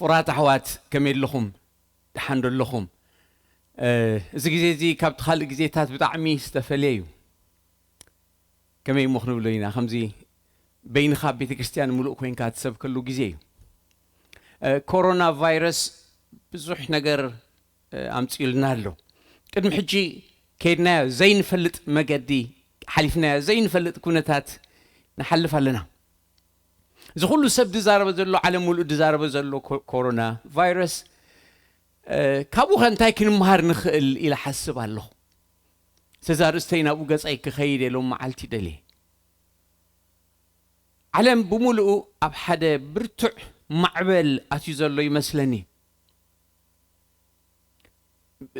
ክቡራት ኣሕዋት፣ ከመይ ኣለኹም? ደሓን ዶ ኣለኹም? እ፣ እዚ ግዜ እዚ ካብቲ ካልእ ግዜታት ብጣዕሚ ዝተፈልየ እዩ። ከመይ እሞ ክንብሎ ኢና? ከምዚ በይንኻ ኣብ ቤተ ክርስቲያን ምሉእ ኮይንካ ትሰብከሉ ግዜ እዩ። እ፣ ኮሮና ቫይረስ ብዙሕ ነገር፣ እ፣ ኣምጺኡልና ኣሎ። ቅድሚ ሕጂ ከይድናዮ ዘይንፈልጥ መገዲ፣ ሓሊፍናዮ ዘይንፈልጥ ኩነታት ንሓልፍ ኣለና። እዚ ኩሉ ሰብ ዝዛረበ ዘሎ፣ ዓለም ሙሉእ ዝዛረበ ዘሎ ኮ-፣ ኮሮና ቫይረስ፣ እ፣ ካብኡ ኸ እንታይ ክንመሃር ንኽእል ኢለ ሓስብ ኣለኹ። ስለዚ ኣርእስተይ ናብኡ ገጸይ ክኸይድ እየ ሎም መዓልቲ ደልየ። ዓለም ብምሉኡ ኣብ ሓደ ብርቱዕ ማዕበል ኣትዩ ዘሎ ይመስለኒ።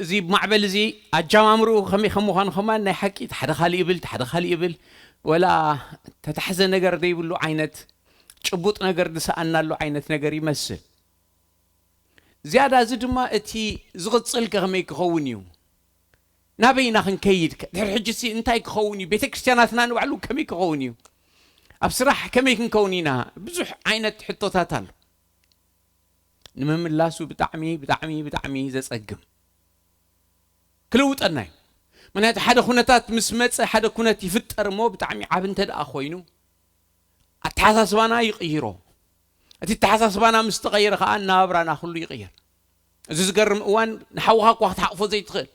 እዚ ማዕበል እዚ ኣጀማምርኡ ከመይ ከም ምዃኑ ከማን ናይ ሓቂ እቲ ሓደ ካልእ ይብል፣ እቲ ሓደ ካልእ ይብል፣ ወላ ተታሕዘ ነገር ዘይብሉ ዓይነት፣ ጭቡጥ ነገር ዝሰኣናሉ ዓይነት ነገር ይመስል። ዝያዳ እዚ ድማ እቲ ዝቕጽል ከ ከመይ ክኸውን እዩ? ናበይ ኢና ክንከይድ ከ? ድሕሪ ሕጂ ሲ እንታይ ክኸውን እዩ? ቤተ ክርስቲያናትና ንባዕሉ ከመይ ክኸውን እዩ? ኣብ ስራሕ ከመይ ክንከውን ኢና? ብዙሕ ዓይነት ሕቶታት ኣሎ። ንምምላሱ ብጣዕሚ፣ ብጣዕሚ፣ ብጣዕሚ ዘጸግም። ክልውጠና እዩ። ምኽንያቱ ሓደ ኩነታት ምስ መጸ፣ ሓደ ኩነት ይፍጠር እሞ ብጣዕሚ ዓቢ እንተ ደኣ ኮይኑ፣ ኣተሓሳስባና ይቕይሮ። እቲ ኣተሓሳስባና ምስ ተቐየረ ከኣ ኣነባብራና ኩሉ ይቕየር። እዚ ዝገርም እዋን ንሓውኻ እኳ ክትሓቕፎ ዘይትኽእል፣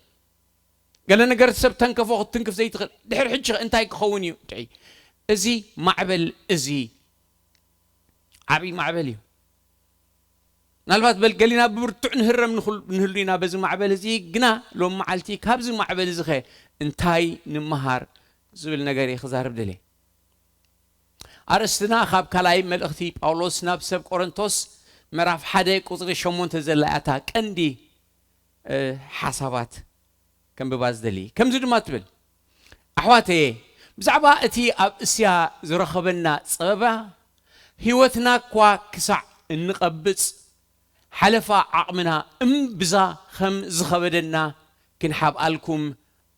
ገለ ነገር ሰብ ተንከፎ ክትትንክፍ ዘይትኽእል። ድሕሪ ሕጂ ከ እንታይ ክኸውን እዩ? እንድዒ፣ እዚ ማዕበል እዚ ዓብዪ ማዕበል እዩ። ምናልባት በል ገሊና ብብርቱዕ ንህረም ንኹል-፣ ንህሉ ኢና በዚ ማዕበል እዚ፣ ግና ሎም መዓልቲ ካብዚ ማዕበል እዚ ኸ እንታይ ንምሃር ዝብል ነገር እየ ክዛረብ ደልየ። ኣርእስትና ካብ ካልኣይ መልእኽቲ ጳውሎስ ናብ ሰብ ቆሮንቶስ ምዕራፍ ሓደ ቁጽሪ ሸሞንተ ዘላ እያ እታ ቀንዲ፣ እ፣ ሓሳባት ከንብባ ዝደሊ። ከምዚ ድማ ትብል፣ ኣሕዋተየ፣ ብዛዕባ እቲ ኣብ እስያ ዝረኸበና ጸበባ፣ ህይወትና እኳ ክሳዕ እንቐብጽ፣ ሓለፋ ዓቕምና እምብዛ ከም ዝኸበደና ክንሓብኣልኩም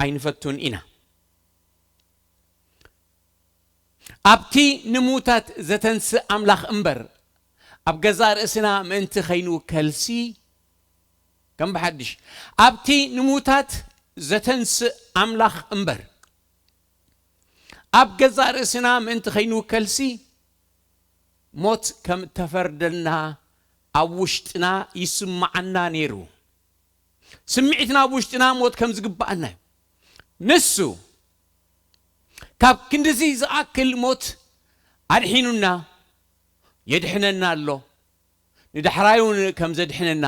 ኣይንፈቱን ኢና። ኣብቲ ንምዉታት ዘተንስእ ኣምላኽ እምበር፣ ኣብ ገዛእ ርእስና ምእንቲ ከይንውከልሲ፣ ከም ብሓድሽ፣ ኣብቲ ንምዉታት ዘተንስእ ኣምላኽ እምበር፣ ኣብ ገዛእ ርእስና ምእንቲ ከይንውከልሲ፣ ሞት ከም እተፈርደልና ኣብ ውሽጥና ይስምዓና ነይሩ። ስምዒትና ኣብ ውሽጥና ሞት ከም ዝግብኣና እዩ። ንሱ ካብ ክንድዚ ዝኣክል ሞት ኣድሒኑና፣ የድሕነና ኣሎ፣ ንዳሕራይ እውን ከም ዘድሕነና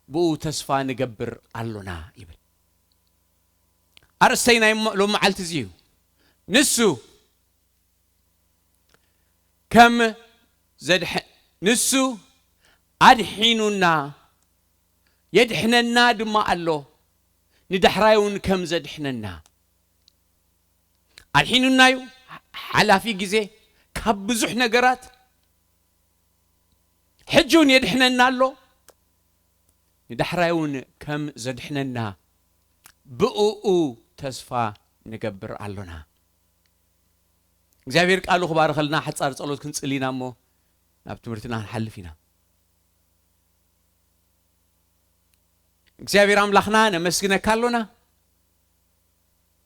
ብኡ ተስፋ ንገብር ኣሎና ይብል። ኣርእስተይ ናይ ሞ-፣ ሎም መዓልቲ እዚ እዩ። ንሱ ከም ዘድሐ-፣ ንሱ ኣድሒኑና፣ የድሕነና ድማ ኣሎ፣ ንዳሕራይ እውን ከም ዘድሕነና። ኣድሒኑና እዩ፣ ሓላፊ ግዜ፣ ካብ ብዙሕ ነገራት። ሕጂ እውን የድሕነና ኣሎ፣ ንዳሕራይ እውን ከም ዘድሕነና ብእኡ ተስፋ ንገብር ኣሎና። እግዚኣብሔር ቃሉ ክባርኸልና። ሓጻር ጸሎት ክንጽሊ ኢና እሞ ናብ ትምህርትና ክንሓልፍ ኢና። እግዚኣብሔር ኣምላኽና ነመስግነካ ኣሎና።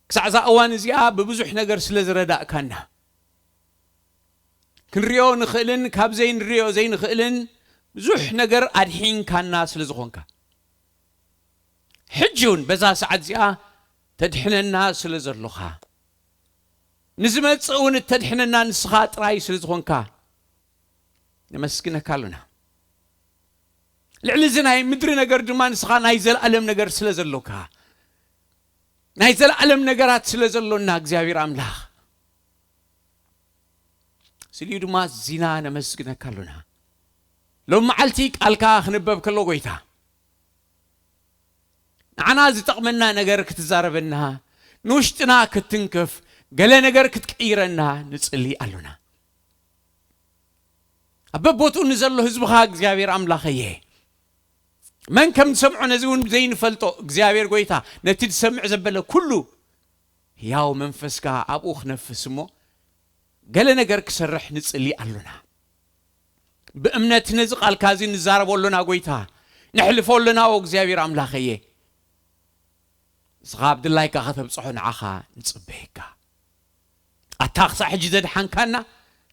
ክሳዕ እዛ እዋን እዚኣ ብብዙሕ ነገር ስለ ዝረዳእካና፣ ክንሪኦ ንኽእልን ካብ ዘይንሪኦ ዘይንኽእልን ብዙሕ ነገር ኣድሒንካና ስለ ዝኾንካ፣ ሕጂ እውን በዛ ሰዓት እዚኣ ተድሕነና ስለ ዘሎኻ፣ ንዝመጽእ እውን እተድሕነና ንስኻ ጥራይ ስለ ዝኾንካ ነመስግነካ ኣሎና። ልዕሊ እዚ ናይ ምድሪ ነገር ድማ ንስኻ ናይ ዘለኣለም ነገር ስለ ዘሎካ፣ ናይ ዘለኣለም ነገራት ስለ ዘሎና እግዚኣብሔር ኣምላኽ፣ ስሊኡ ድማ እዚና ነመስግነካ ኣሎና። ሎም መዓልቲ ቃልካ ክንበብ ከሎ ጎይታ፣ ንዓና ዝጠቕመና ነገር ክትዛረበና፣ ንውሽጥና ክትትንክፍ፣ ገለ ነገር ክትቅይረና ንጽሊ ኣሎና። ኣብ በቦትኡ ንዘሎ ህዝብኻ እግዚኣብሔር ኣምላኸየ፣ መን ከም ዝሰምዖ ነዚ እውን ዘይንፈልጦ እግዚኣብሔር ጎይታ፣ ነቲ ዝሰምዕ ዘበለ ኩሉ ህያው መንፈስካ ኣብኡ ክነፍስ እሞ፣ ገለ ነገር ክሰርሕ ንጽሊ ኣሎና። ብእምነት ነዚ ቃልካ እዚ ንዛረቦ ኣሎና ጎይታ፣ ነሕልፎ ኣሎና ኦ እግዚኣብሔር ኣምላኸየ። ንስኻ ኣብ ድላይካ ከተብጽሖ ንዓኻ ንጽበየካ። ኣታ ክሳዕ ሕጂ ዘድሓንካና፣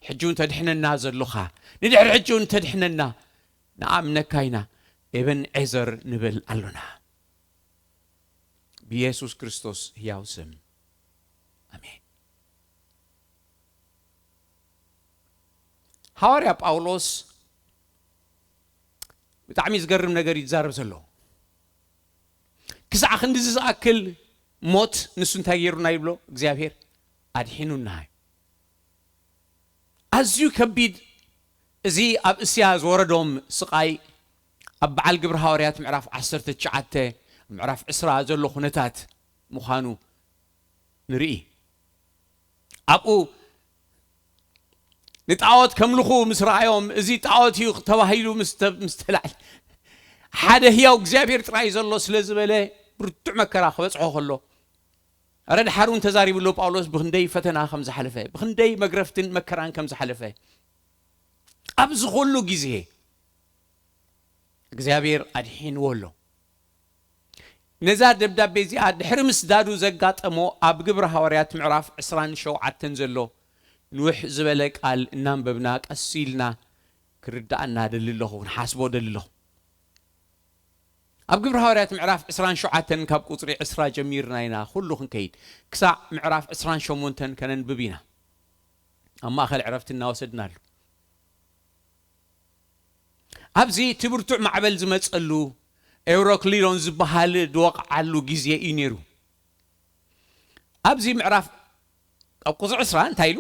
ሕጂ እውን ተድሕነና ዘሎኻ፣ ንድሕሪ ሕጂ እውን ተድሕነና ንኣምነካ ኢና። ኤበን ዔዘር ንብል ኣሎና። ብየሱስ ክርስቶስ ህያው ስም ኣሜን። ሃዋርያ ጳውሎስ ብጣዕሚ ዝገርም ነገር እዩ ዝዛረብ ዘሎ። ክሳዕ ክንድዚ ዝኣክል ሞት ንሱ እንታይ ገይሩና ይብሎ እግዚኣብሔር? ኣድሒኑና እዩ። ኣዝዩ ከቢድ፣ እዚ ኣብ እስያ ዝወረዶም ስቓይ ኣብ በዓል ግብሪ ሃዋርያት ምዕራፍ ዓሰርተ ትሽዓተ፣ ምዕራፍ ዕስራ ዘሎ ኩነታት ምዃኑ ንርኢ። ኣብኡ ንጣዖት ከምልኹ ምስ ረኣዮም፣ እዚ ጣዖት እዩ ተባሂሉ ምስ ተ-፣ ምስ ተላዕለ፣ ሓደ ህያው እግዚኣብሔር ጥራይ ዘሎ ስለ ዝበለ፣ ብርቱዕ መከራ ክበጽሖ ከሎ፣ ኣረ ድሓር እውን ተዛሪቡ ኣሎ ጳውሎስ፣ ብኽንደይ ፈተና ከም ዝሓለፈ፣ ብኽንደይ መግረፍትን መከራን ከም ዝሓለፈ። ኣብዚ ኩሉ ግዜ እግዚኣብሔር ኣድሒንዎ ኣሎ። ነዛ ደብዳቤ እዚኣ ድሕሪ ምስዳዱ ዘጋጠሞ ኣብ ግብሪ ሃዋርያት ምዕራፍ ዕስራን ሸውዓተን ዘሎ ንውሕ ዝበለ ቃል እናንበብና ቀስ ኢልና ክርዳኣና ደሊ ኣለኹ፣ ክንሓስቦ ደሊ ኣለኹ። ኣብ ግብሪ ሃዋርያት ምዕራፍ ዕስራን ሸውዓተን ካብ ቁጽሪ ዕስራ ጀሚርና ኢና ኩሉ ክንከይድ፣ ክሳዕ ምዕራፍ ዕስራን ሸሞንተን ከነንብብ ኢና። ኣብ ማእከል ዕረፍቲ እናወሰድናሉ። ኣብዚ እቲ ብርቱዕ ማዕበል ዝመጸሉ ኤውሮክሊዶን ዝበሃል ዝወቕዓሉ ግዜ እዩ ነይሩ። ኣብዚ ምዕራፍ ኣብ ቁጽሪ ዕስራ እንታይ ኢሉ?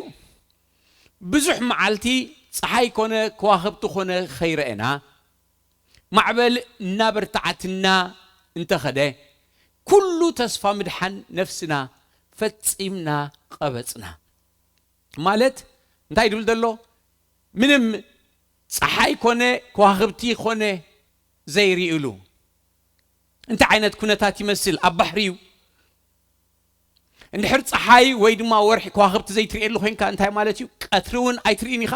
ብዙሕ መዓልቲ ጸሓይ ኮነ ከዋኽብቲ ኮነ ከይረኣና፣ ማዕበል እናበርትዓትና እንተኸደ፣ ኩሉ ተስፋ ምድሓን ነፍስና ፈጺምና ቀበጽና። ማለት እንታይ ድብል ዘሎ? ምንም ጸሓይ ኮነ ከዋኽብቲ ኮነ ዘይርእሉ እንታይ ዓይነት ኩነታት ይመስል? ኣብ ባሕሪ እዩ። እንድሕር ጸሓይ ወይ ድማ ወርሒ ከዋኽብቲ ዘይትርእየሉ ኮይንካ እንታይ ማለት እዩ? ቀትሪ እውን ኣይትርእን ኢኻ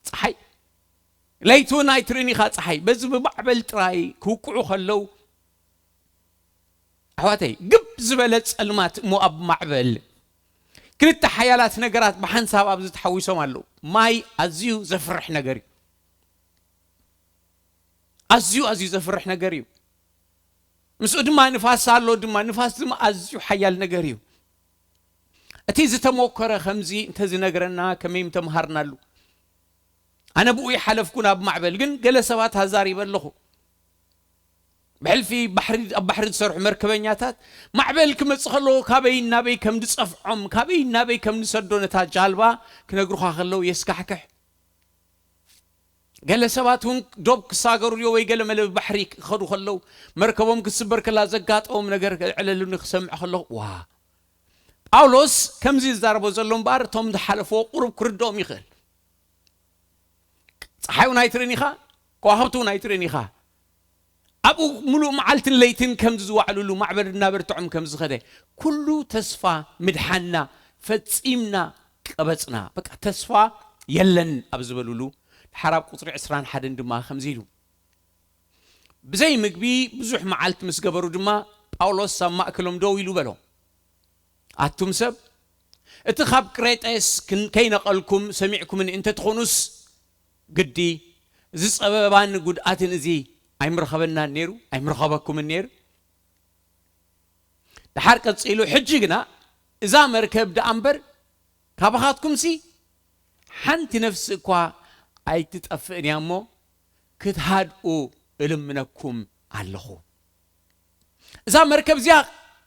ጸሓይ፣ ለይቲ እውን ኣይትርእን ኢኻ ጸሓይ። በዚ ብማዕበል ጥራይ ክውቅዑ ከለዉ፣ ኣሕዋተይ፣ ግብ ዝበለ ጸልማት እሞ ኣብ ማዕበል ክልተ ሓያላት ነገራት ብሓንሳብ ኣብዚ ተሓዊሶም ኣለዉ። ማይ ኣዝዩ ዘፍርሕ ነገር እዩ። ኣዝዩ፣ ኣዝዩ ዘፍርሕ ነገር እዩ። ምስኡ ድማ ንፋስ ኣሎ፣ ድማ ንፋስ ድማ ኣዝዩ ሓያል ነገር እዩ። እቲ ዝተሞከረ ከምዚ እንተዝነግረና ከመይ ምተምሃርናሉ። ኣነ ብኡ ይሓለፍኩ ናብ ማዕበል፣ ግን ገለ ሰባት ኣዛሪበ ኣለኹ። ብሕልፊ ባሕሪ፣ ኣብ ባሕሪ ዝሰርሑ መርከበኛታት ማዕበል ክመጽእ ከሎ ካበይ ናበይ ከም ዝጸፍዖም፣ ካበይ ናበይ ከም ዝሰዶ ነታ ጃልባ ክነግሩኻ ከለዉ የስካሕክሕ። ገለ ሰባት እውን ዶብ ክሳገሩ ድዮ ወይ ገለ መለ ብባሕሪ ክኸዱ ከለዉ መርከቦም ክትስበር ከላ ዘጋጠሞም ነገር ክዕለሉኒ ክሰምዕ ከለኹ፣ ዋ! ጳውሎስ ከምዚ ዝዛረቦ ዘሎ እምበኣር እቶም ዝሓለፍዎ ቁሩብ ክርድኦም ይኽእል። ጸሓይ እውን ኣይትርእን ኢኻ፣ ከዋኽብቲ እውን ኣይትርእን ኢኻ። ኣብኡ ምሉእ መዓልትን ለይትን ከምዚ ዝዋዕልሉ ማዕበል እናበርትዖም ከም ዝኸደ፣ ኩሉ ተስፋ ምድሓንና ፈጺምና ቀበጽና። በቃ ተስፋ የለን ኣብ ዝበሉሉ፣ ድሓር ኣብ ቁጽሪ ዕስራን ሓደን ድማ ከምዚ ኢሉ፣ ብዘይ ምግቢ ብዙሕ መዓልቲ ምስ ገበሩ ድማ ጳውሎስ ኣብ ማእከሎም ደው ኢሉ በሎ፣ ኣቱም ሰብ፣ እቲ ካብ ቅሬጤስ ክን-፣ ከይነቐልኩም ሰሚዕኩምኒ እንተትኾኑስ፣ ግዲ እዚ ጸበባን ጉድኣትን እዚ ኣይምረኸበናን ነይሩ፣ ኣይምረኸበኩምን ነይሩ። ደሓር ቀጺሉ፣ ሕጂ ግና እዛ መርከብ ደኣ እምበር ካባኻትኩምሲ ሓንቲ ነፍሲ እኳ ኣይትጠፍእን እያ እሞ፣ ክትሃድኡ እልምነኩም ኣለኹ። እዛ መርከብ እዚኣ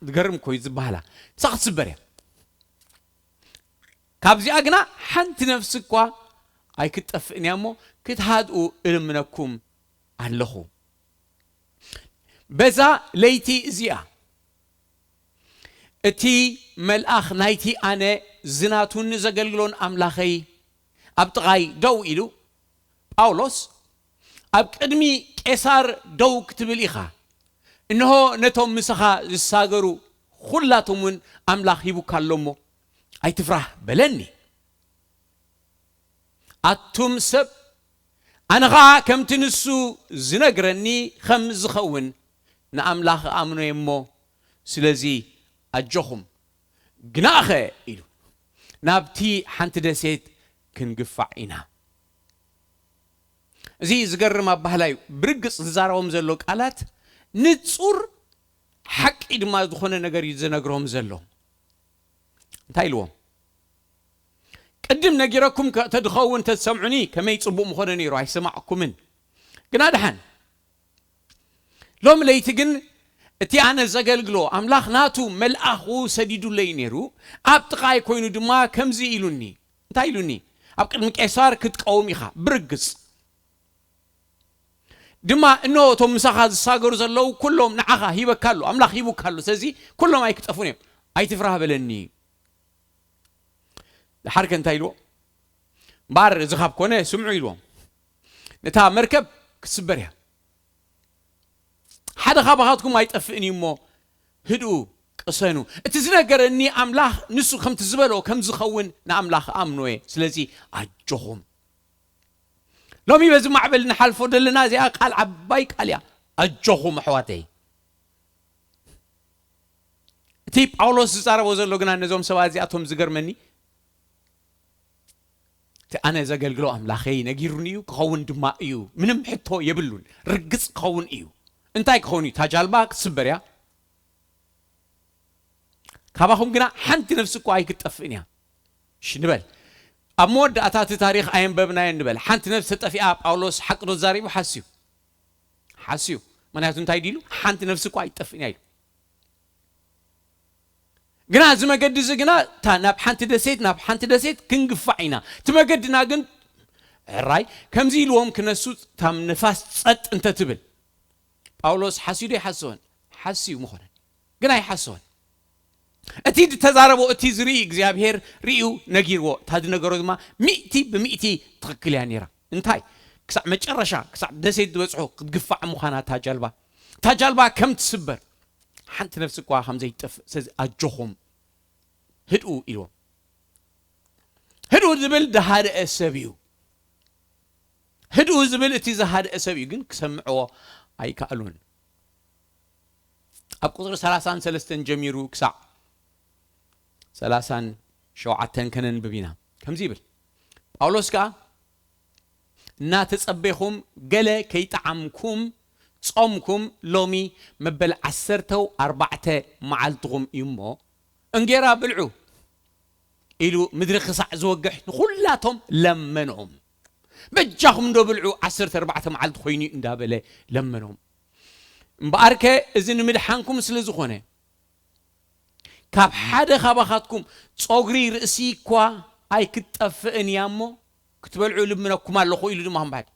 ዝገርም እኮ እዩ ዝበሃላ፣ እሳ ክትስበር እያ። ካብዚኣ ግና ሓንቲ ነፍሲ እኳ ኣይክትጠፍእን እያ እሞ፣ ክትሃድኡ እልምነኩም ኣለኹ። በዛ ለይቲ እዚኣ፣ እቲ መልኣኽ ናይቲ ኣነ ዝናቱን ዘገልግሎን ኣምላኸይ ኣብ ጥቓይ ደው ኢሉ፣ ጳውሎስ፣ ኣብ ቅድሚ ቄሳር ደው ክትብል ኢኻ። እንሆ፣ ነቶም ምሳኻ ዝሳገሩ ኹላቶም እውን ኣምላኽ ሂቡካ ኣሎ እሞ፣ ኣይትፍራህ በለኒ። ኣቱም ሰብ፣ ኣነ ኸኣ ከምቲ ንሱ ዝነግረኒ ከም ዝኸውን ንኣምላኽ እኣምኖ እየ እሞ፣ ስለዚ ኣጆኹም። ግናኸ ኢሉ፣ ናብቲ ሓንቲ ደሴት ክንግፋዕ ኢና። እዚ ዝገርም ኣባህላ እዩ። ብርግጽ ዝዛረቦም ዘሎ ቃላት ንጹር ሓቂ ድማ ዝኾነ ነገር እዩ ዝነግሮም ዘሎ። እንታይ ኢልዎም? ቅድም ነጊረኩም ከ-፣ ተድኸውን ተትሰምዑኒ ከመይ ጽቡቕ ምኾነ ነይሩ፣ ኣይሰማዕኩምን። ግና ደሓን፣ ሎም ለይቲ ግን እቲ ኣነ ዘገልግሎ ኣምላኽ ናቱ መልኣኹ ሰዲዱለይ ነይሩ፣ ኣብ ጥቓይ ኮይኑ ድማ ከምዚ ኢሉኒ። እንታይ ኢሉኒ? ኣብ ቅድሚ ቄሳር ክትቀውም ኢኻ፣ ብርግጽ ድማ እነሆ እቶም ምሳኻ ዝሳገሩ ዘለዉ ኩሎም ንዓኻ ሂበካ ኣሎ፣ ኣምላኽ ሂቡካ ኣሎ። ስለዚ ኩሎም ኣይክጠፉን እዮም። ኣይትፍራህ በለኒ። ደሓርከ እንታይ ኢልዎ? እምበኣር እዚ ካብ ኮነ ስምዑ ኢልዎም። ነታ መርከብ ክትስበር እያ። ሓደ ካባኻትኩም ኣይጠፍእን እዩ እሞ ህድኡ፣ ቅሰኑ። እቲ ዝነገረኒ ኣምላኽ ንሱ ከምቲ ዝበሎ ከም ዝኸውን ንኣምላኽ ኣምኖ እየ። ስለዚ ኣጆኹም። ሎሚ በዚ ማዕበል ንሓልፎ ዘለና እዚኣ ቃል ዓባይ ቃል እያ። ኣጆኹም ኣሕዋተይ። እቲ ጳውሎስ ዝዛረቦ ዘሎ ግና ነዞም ሰባት እዚኣቶም ዝገርመኒ፣ እቲ ኣነ ዘገልግሎ ኣምላኸይ ነጊሩኒ እዩ፣ ክኸውን ድማ እዩ። ምንም ሕቶ የብሉን። ርግጽ ክኸውን እዩ። እንታይ ክኸውን እዩ? እታ ጃልባ ክትስበር እያ። ካባኹም ግና ሓንቲ ነፍሲ እኳ ኣይክትጠፍእን እያ። እሺ ንበል፣ ኣብ መወዳእታ እቲ ታሪኽ ኣየንበብናዮን ንበል። ሓንቲ ነፍሲ ተጠፊኣ፣ ጳውሎስ ሓቂ ዶ ተዛሪቡ? ሓስዩ። ሓስዩ። ምኽንያቱ እንታይ ድሉ? ሓንቲ ነፍሲ እኳ ኣይትጠፍእን እያ ኢሉ። ግና እዚ መገዲ እዚ ግና እታ ናብ ሓንቲ ደሴት፣ ናብ ሓንቲ ደሴት ክንግፋዕ ኢና። እቲ መገድና ግን፣ ሕራይ፣ ከምዚ ኢልዎም ክነሱ፣ እታ ንፋስ ጸጥ እንተ ትብል። ጳውሎስ ሓስዩ ዶ ይሓስወን? ሓስዩ ምኾነ። ግን ኣይሓስወን። እቲ ዝተዛረቦ፣ እቲ ዝርኢ እግዚኣብሔር ርእዩ ነጊርዎ። እታ ዝነገሮ ድማ ሚእቲ ብሚእቲ ትኽክል እያ ነይራ። እንታይ? ክሳዕ መጨረሻ፣ ክሳዕ ደሴት ዝበጽሑ ክትግፋዕ ምዃና እታ ጃልባ። እታ ጃልባ ከም ትስበር፣ ሓንቲ ነፍሲ እኳ ከም ዘይትጠፍእ። ስለዚ ኣጆኹም፣ ህድኡ ኢልዎም። ህድኡ ዝብል ዝሃደአ ሰብ እዩ። ህድኡ ዝብል እቲ ዝሃደአ ሰብ እዩ፣ ግን ክሰምዕዎ ኣይከኣሉን። ኣብ ቁጽሪ ሰላሳን ሰለስተን ጀሚሩ ክሳዕ ሰላሳን ሸውዓተን ከነንብብ ኢና። ከምዚ ይብል፣ ጳውሎስ ከኣ፣ እናተጸቤኹም ገለ ከይጠዓምኩም ጾምኩም፣ ሎሚ መበል ዓሰርተው ኣርባዕተ መዓልትኹም እዩ እሞ፣ እንጌራ ብልዑ ኢሉ ምድሪ ክሳዕ ዝወግሕ ንኹላቶም ለመኖም። በጃኹም እንዶ ብልዑ፣ ዓሰርተ ኣርባዕተ መዓልቲ ኮይኑ እዩ እንዳበለ ለመኖም። እምበኣርከ እዚ ንምድሓንኩም ስለ ዝኾነ፣ ካብ ሓደ ካባኻትኩም ጾግሪ ርእሲ እኳ ኣይክትጠፍእን እያ እሞ፣ ክትበልዑ ልምነኩም ኣለኹ ኢሉ ድማ እምበኣር።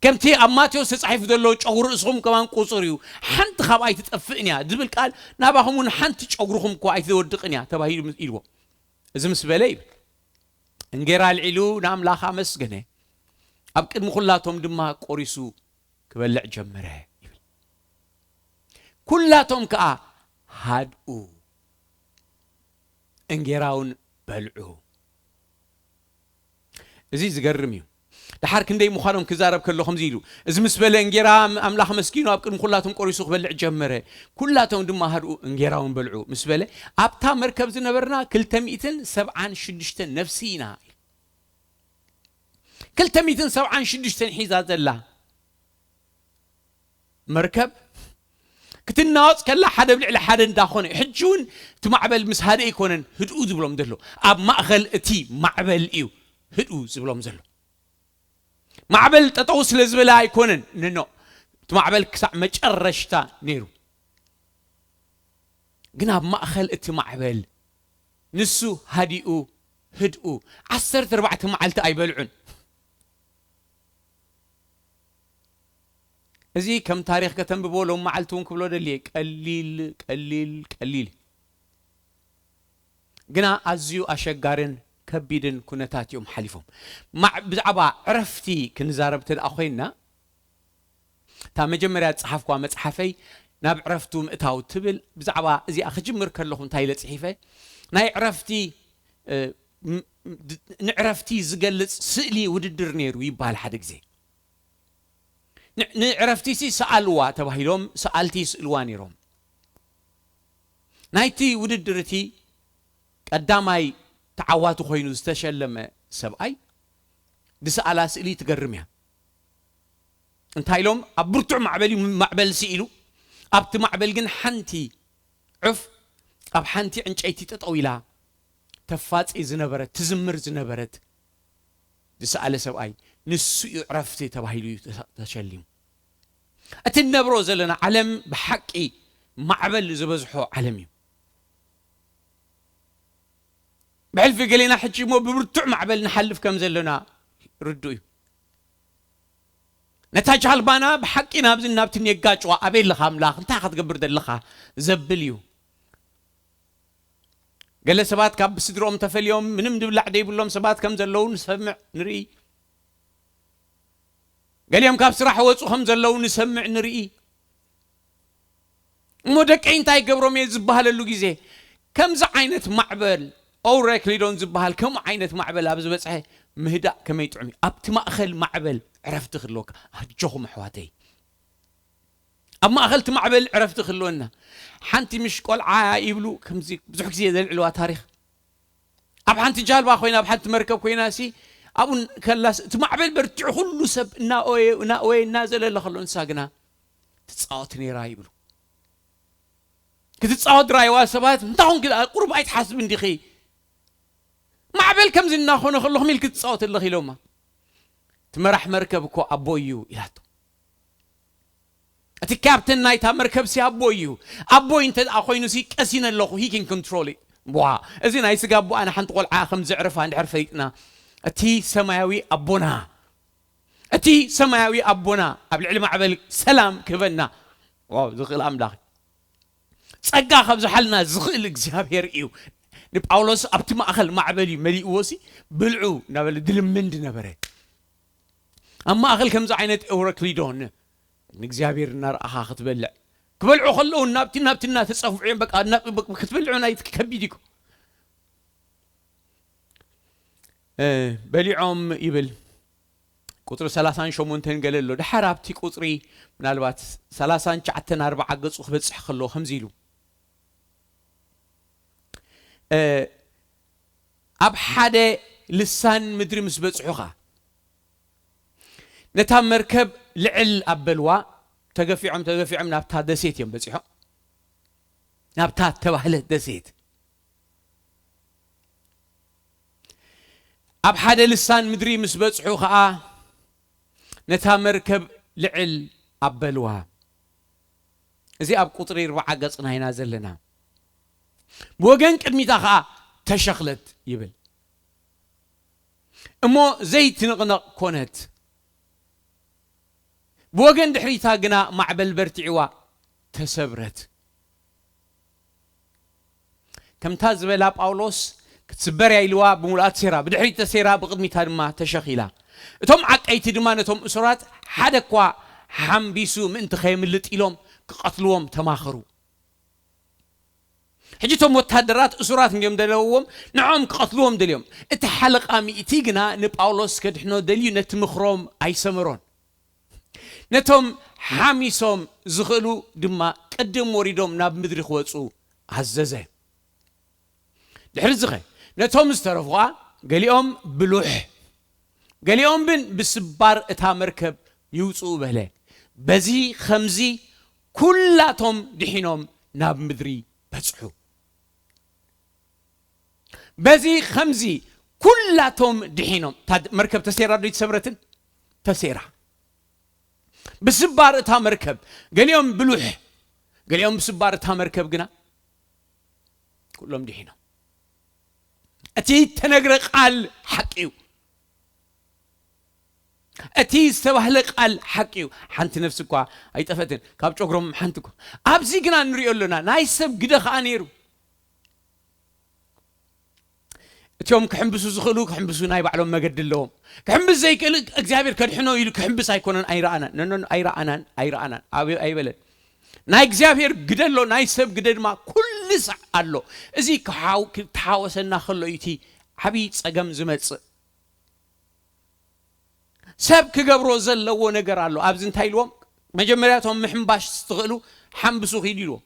ከምቲ ኣብ ማቴዎስ ተጻሒፉ ዘሎ ጨጉሪ ርእስኹም ከማን ቁጹር እዩ፣ ሓንቲ ካብ ኣይትጠፍእን እያ ዝብል ቃል፣ ናባኹም እውን ሓንቲ ጨጉርኹም እኳ ኣይትወድቕን እያ ተባሂሉ ምስ-፣ ኢልዎ። እዚ ምስ በለ ይብል፣ እንጌራ ኣልዒሉ ንኣምላኽ ኣመስገነ፣ ኣብ ቅድሚ ኩላቶም ድማ ቆሪሱ ክበልዕ ጀመረ ይብል። ኩላቶም ከኣ ሃድኡ፣ እንጌራ እውን በልዑ። እዚ ዝገርም እዩ። ደሓር ክንደይ ምዃኖም ክዛረብ ከሎ ከምዚ ኢሉ፣ እዚ ምስ በለ እንጌራ ኣምላኽ ኣመስጊኑ ኣብ ቅድሚ ኩላቶም ቆሪሱ ክበልዕ ጀመረ። ኩላቶም ድማ ሃድኡ፣ እንጌራ እውን በልዑ ምስ በለ፣ ኣብታ መርከብ ዝነበርና ክልተ ሚእትን ሰብዓን ሽዱሽተን ነፍሲ ኢና። ክልተ ሚእትን ሰብዓን ሽዱሽተን ሒዛ ዘላ መርከብ ክትናወጽ ከላ ሓደ ኣብ ልዕሊ ሓደ እንዳኾነ፣ ሕጂ እውን እቲ ማዕበል ምስ ሃደ ኣይኮነን ህድኡ ዝብሎም ዘሎ፣ ኣብ ማእከል እቲ ማዕበል እዩ ህድኡ ዝብሎም ዘሎ። ማዕበል ጠጠው ስለ ዝበለ ኣይኮነን፣ ንኖ፣ እቲ ማዕበል ክሳዕ መጨረሽታ ነይሩ። ግን ኣብ ማእከል እቲ ማዕበል ንሱ ሃዲኡ ህድኡ፣ ዓሰርተ ኣርባዕተ መዓልቲ ኣይበልዑን። እዚ ከም ታሪኽ ከተንብቦ ሎም መዓልቲ እውን ክብሎ ደልየ፣ ቀሊል፣ ቀሊል፣ ቀሊል። ግና ኣዝዩ ኣሸጋርን ከቢድን ኩነታት እዮም ሓሊፎም። ማዕ-፣ ብዛዕባ ዕረፍቲ ክንዛረብ እንተ ደኣ ኮይንና፣ እታ መጀመርያ ዝጸሓፍኳ መጽሓፈይ ናብ ዕረፍቱ ምእታው ትብል፣ ብዛዕባ እዚኣ ክጅምር ከለኹ እንታይ ኢለ ጽሒፈ? ናይ ዕረፍቲ፣ እ፣ ም-፣ ም-፣ ድ-፣ ንዕረፍቲ ዝገልጽ ስእሊ ውድድር ነይሩ ይበሃል ሓደ ግዜ። ንዕረፍቲሲ ሰኣልዋ ተባሂሎም ሰኣልቲ ይስእልዋ ነይሮም። ናይቲ ውድድር እቲ ቀዳማይ ተዓዋቲ ኮይኑ ዝተሸለመ ሰብኣይ ዝሰኣላ ስእሊ ትገርም እያ። እንታይ ኢሎም? ኣብ ብርቱዕ ማዕበል እዩ፣ ማዕበል ስኢሉ፣ ኣብቲ ማዕበል ግን ሓንቲ ዑፍ ኣብ ሓንቲ ዕንጨይቲ ጠጠው ኢላ ተፋጺ ዝነበረት፣ ትዝምር ዝነበረት ዝሰኣለ ሰብኣይ ንሱ እዩ ዕረፍቲ ተባሂሉ እዩ ተሸሊሙ። እቲ ንነብሮ ዘለና ዓለም ብሓቂ ማዕበል ዝበዝሖ ዓለም እዩ። ብሕልፊ ገሌና ሕጂ እሞ ብብርቱዕ ማዕበል ንሓልፍ ከም ዘለና ርዱእ እዩ። ነታ ጃልባና ብሓቂ ናብዚ ናብቲ ኔጋጭዋ ኣበይ ኣለኻ ኣምላኽ እንታይ ክትገብር ዘለኻ ዘብል እዩ። ገለ ሰባት ካብ ስድሮም ተፈልዮም ምንም ድብላዕ ደይብሎም ሰባት ከም ዘለዉ ንሰምዕ ንርኢ። ገሊኦም ካብ ስራሕ ወፁ ከም ዘለዉ ንሰምዕ ንርኢ። እሞ ደቀይ እንታይ ገብሮም እየ ዝበሃለሉ ግዜ ከምዚ ዓይነት ማዕበል ኦውረክሊዶን ዝበሃል ከምኡ ዓይነት ማዕበል ኣብ ዝበፅሐ ምህዳእ ከመይ ጥዑም እዩ። ኣብቲ ማእኸል ማዕበል ዕረፍቲ ክህልወካ ኣጆኹም ኣሕዋተይ። ኣብ ማእኸል እቲ ማዕበል ዕረፍቲ ክህልወና። ሓንቲ ምሽ ቆልዓ ይብሉ ከምዚ ብዙሕ ግዜ ዘልዕልዋ ታሪኽ። ኣብ ሓንቲ ጃልባ ኮይና ኣብ ሓንቲ መርከብ ኮይና ሲ ኣብኡ ከላስ እቲ ማዕበል በርትዑ ኩሉ ሰብ እናኦየ እናኦየ እናዘለለ ከሎ ንሳ ግና ትፃወት ነይራ ይብሉ። ክትፃወት ድራይዋ ሰባት እንታይ ኮንኪ ደኣ ቁሩብ ኣይትሓስብ እንዲኺ ማዕበል ከምዚ እናኾነ ከሎ ከመይ ኢልኪ ትፃወት ኣለኺ ኢሎማ። እቲ መራሕ መርከብ እኮ ኣቦይ እዩ ኢላቶ። እቲ ካፕተን ናይታ መርከብ ሲ ኣቦይ እዩ። ኣቦይ እንተ ደኣ ኮይኑ ሲ ቀሲነ ኣለኹ he can control it። ዋ እዚ ናይ ስጋ ኣቦ ኣነ ሓንቲ ቆልዓ ከም ዘዕርፋ እንድሕር ፈሊጥና እቲ ሰማያዊ ኣቦና እቲ ሰማያዊ ኣቦና ኣብ ልዕሊ ማዕበል ሰላም ክህበና ዋው ዝኽእል ኣምላኽ ጸጋ ከብዝሓልና ዝኽእል እግዚኣብሔር እዩ። ንጳውሎስ ኣብቲ ማእኸል ማዕበል እዩ መሊእዎ ሲ ብልዑ እናበለ ድልምንድ ነበረ። ኣብ ማእኸል ከምዚ ዓይነት ኤውረክሊዶን ንእግዚኣብሔር እናረኣኻ ክትበልዕ ክበልዑ ከለዉ ናብቲ ናብቲ እናተጸፍዑ እዮም በቃ ክትበልዑ ናይ ከቢድ እዩ። በሊዖም ይብል ቁፅሪ ሰላሳን ሸሞንተን ገለ ኣሎ። ድሓር ኣብቲ ቁፅሪ ምናልባት ሰላሳን ትሽዓተን ኣርባዓ ገፁ ክበፅሕ ከሎ ከምዚ ኢሉ ኣብ ሓደ ልሳን ምድሪ ምስ በፅሑ ኸዓ ነታ መርከብ ልዕል ኣበልዋ። ተገፊዖም ተገፊዖም ናብታ ደሴት እዮም በፂሖም። ናብታ ተባህለት ደሴት ኣብ ሓደ ልሳን ምድሪ ምስ በጽሑ ኸኣ ነታ መርከብ ልዕል ኣበልዋ። እዚ ኣብ ቁጽሪ ኣርብዓ ገጽና ኢና ዘለና። ብወገን ቅድሚታ ኸኣ ተሸኽለት ይብል። እሞ ዘይትንቕነቕ ኮነት። ብወገን ድሕሪታ ግና ማዕበል በርቲዕዋ ተሰብረት። ከምታ ዝበላ ጳውሎስ ክትስበር እያ ኢልዋ ብምሉኣ ተሰይራ፣ ብድሕሪት ተሰይራ ብቕድሚታ ድማ ተሸኺላ። እቶም ዓቀይቲ ድማ ነቶም እሱራት ሓደ እኳ ሓምቢሱ ምእንቲ ከየምልጥ ኢሎም ክቐትልዎም ተማኸሩ። ሕጂ እቶም ወታደራት እሱራት እንድዮም ደለውዎም ንዕኦም ክቐትልዎም ደልዮም። እቲ ሓለቓ ሚእቲ ግና ንጳውሎስ ከድሕኖ ደልዩ ነቲ ምኽሮም ኣይሰመሮን። ነቶም ሓሚሶም ዝኽእሉ ድማ ቅድም ወሪዶም ናብ ምድሪ ክወጹ ኣዘዘ። ድሕሪ ዝኸ ነቶም ዝተረፉ ኸኣ ገሊኦም ብሉሕ ገሊኦም ብን ብስባር እታ መርከብ ይውጽኡ በለ። በዚ ኸምዚ ኩላቶም ድሒኖም ናብ ምድሪ በጽሑ። በዚ ኸምዚ ኩላቶም ድሒኖም። እታ መርከብ ተሴራ ዶ ይትሰብረትን? ተሴራ። ብስባር እታ መርከብ ገሊኦም ብሉሕ ገሊኦም ብስባር እታ መርከብ ግና ኩሎም ድሒኖም። እቲ ተነግረ ቃል ሓቂ እዩ። እቲ ዝተባህለ ቃል ሓቂ እዩ። ሓንቲ ነፍሲ እኳ ኣይጠፈትን ካብ ጨጉሮም ሓንቲ እኳ። ኣብዚ ግና ንሪኦ ኣለና ናይ ሰብ ግደ ኸዓ ነይሩ። እቲኦም ክሕምብሱ ዝኽእሉ ክሕምብሱ ናይ ባዕሎም መገዲ ኣለዎም። ክሕምብስ ዘይክእል እግዚኣብሔር ከድሕኖ ኢሉ ክሕምብስ ኣይኮነን ኣይረኣናን ነኖን ኣይረኣናን ኣይረኣናን ኣበ ኣይበለን። ናይ እግዚኣብሔር ግደ ኣሎ ናይ ሰብ ግደ ድማ ኩሉ ሳዕ ኣሎ። እዚ ክሓው- ክተሓወሰና ከሎ እዩ እቲ ዓብዪ ጸገም ዝመጽእ። ሰብ ክገብሮ ዘለዎ ነገር ኣሎ። ኣብዚ እንታይ ኢልዎም? መጀመርያ እቶም ምሕምባሽ ትኽእሉ ሓምብሱ ኺዱ ኢልዎም።